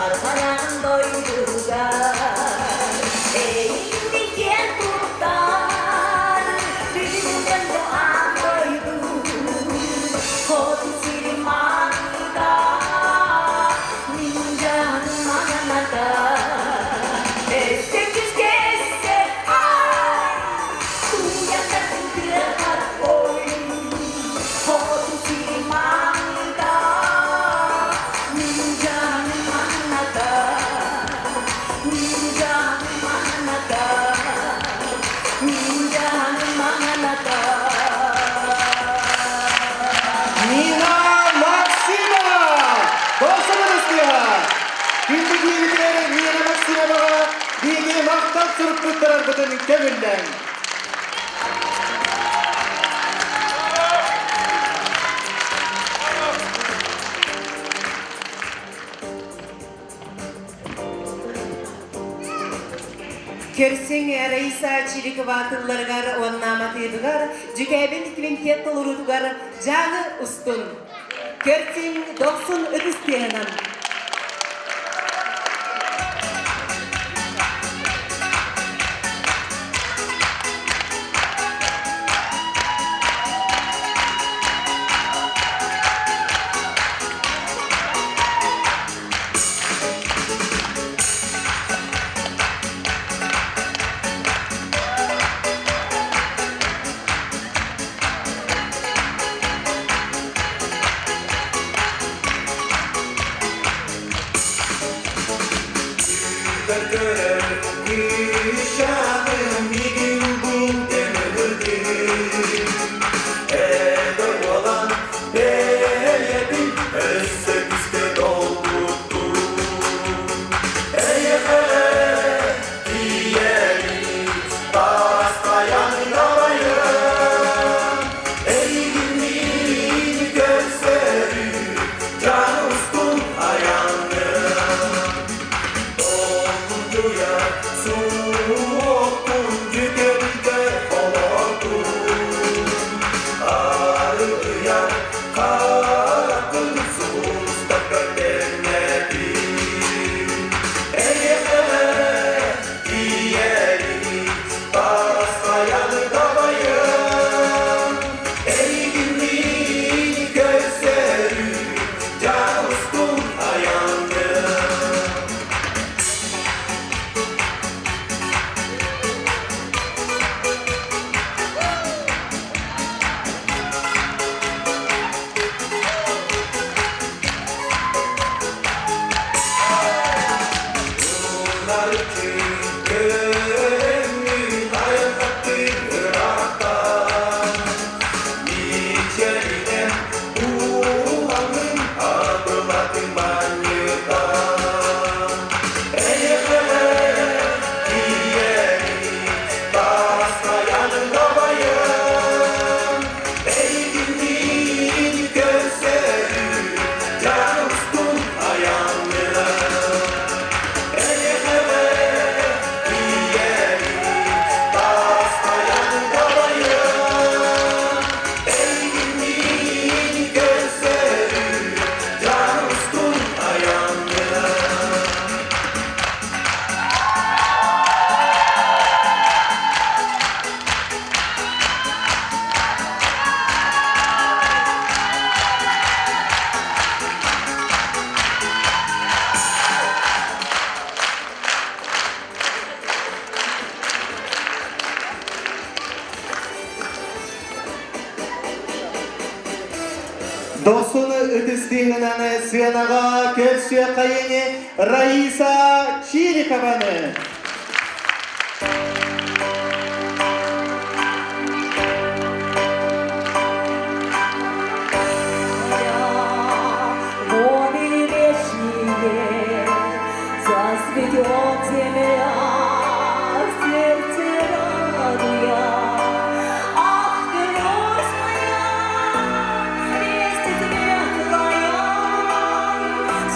Бар баран дойдугар Эйигин киэн туттар Бүгүн дойду аан дойду Хоту сирин мааныта Мин жаным мананата Өссө күүскэ өссө ай Туйахтарын тыаһат ой Хоту сирин мааныта Мин жаным мананата Мин жаным мананата Мин жаным мананата Нина Максимова! Дохсун ытыс тыаһа! Күндү киһибитигэр Нина Максимоваҕа биһиги махтал сурукпуттарарбытын көҥүллээҥ! Көрсүҥ Раиса Чирикова тылларыгар уонна матыыбыгар Дьүкээбил квинтет толоруутугар Дьааҥы устун. Көрсүҥ дохсун ытыс тыаһынан. Дохсун ытыс тыаһынан сыанаҕа көрсүөххэйиҥ Раиса Чирикованы. Воды вешние зацветет земля, сердце радуя. Ах ты, Русь моя, весть светлая,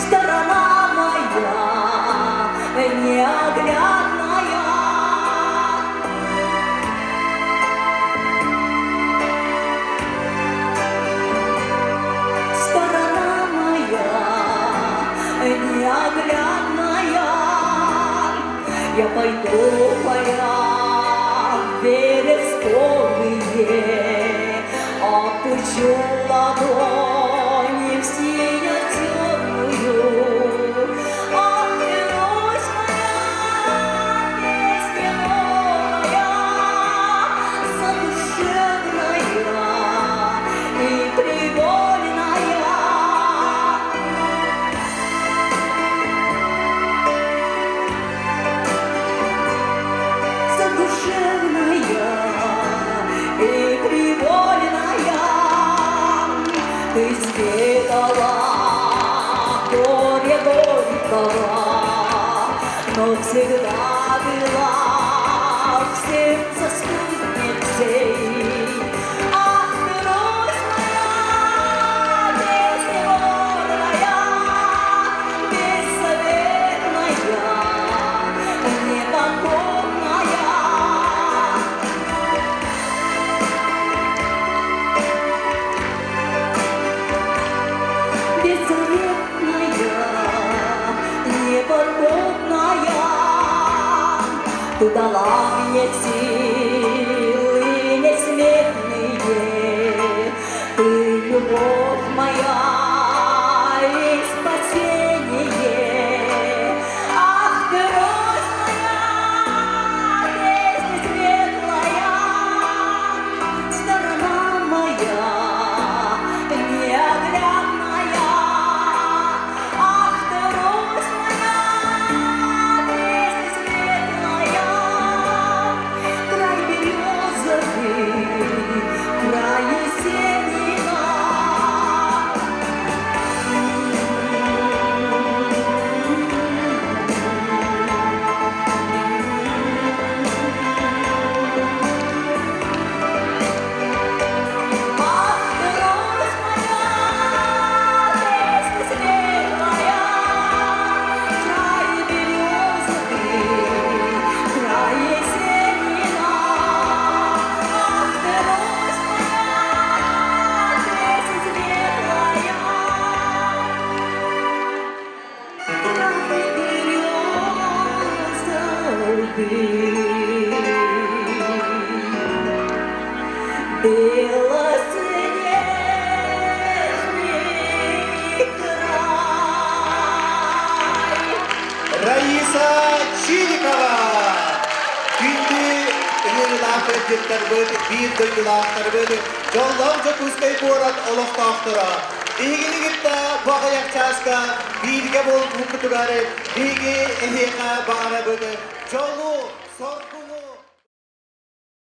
сторона моя неоглядная. Сторона моя неоглядная. Я пойду в поля, вересковые, Опущу ладони в синюю темную. Ах ты, Русь моя, песня новая, задушевная и привольная. Задушевная и привольная, ты сведала горе горького, но всегда была в сердце спутницей. Ах ты, Русь моя, песня гордая, беззаветная, непокорная. Беззаветная, неподкупная, Ты дала мне силы несметные, Ты любовь моя и спасение. Ах ты, Русь моя, песня светлая, Сторона моя неоглядная. Ах ты, Русь моя, песня светлая, Край березовый, край Есенина. Ах ты, Русь моя, песня светлая, Край березовый, край Есенина. Ах ты, Русь моя, песня светлая, Край березовый, Белоснежный край. Раиса Чирикова! Күндү ыҥырыылаах ыалдьыттарбыт, биир дойдулаахтарбыт, дьоллоох Дьокуускай куорат олохтоохторо. Биһигини кытта бу аҕыйах чааска бииргэ буолбуккутугар биһиги эһиэхэ баҕарабыт дьолу, соргуну!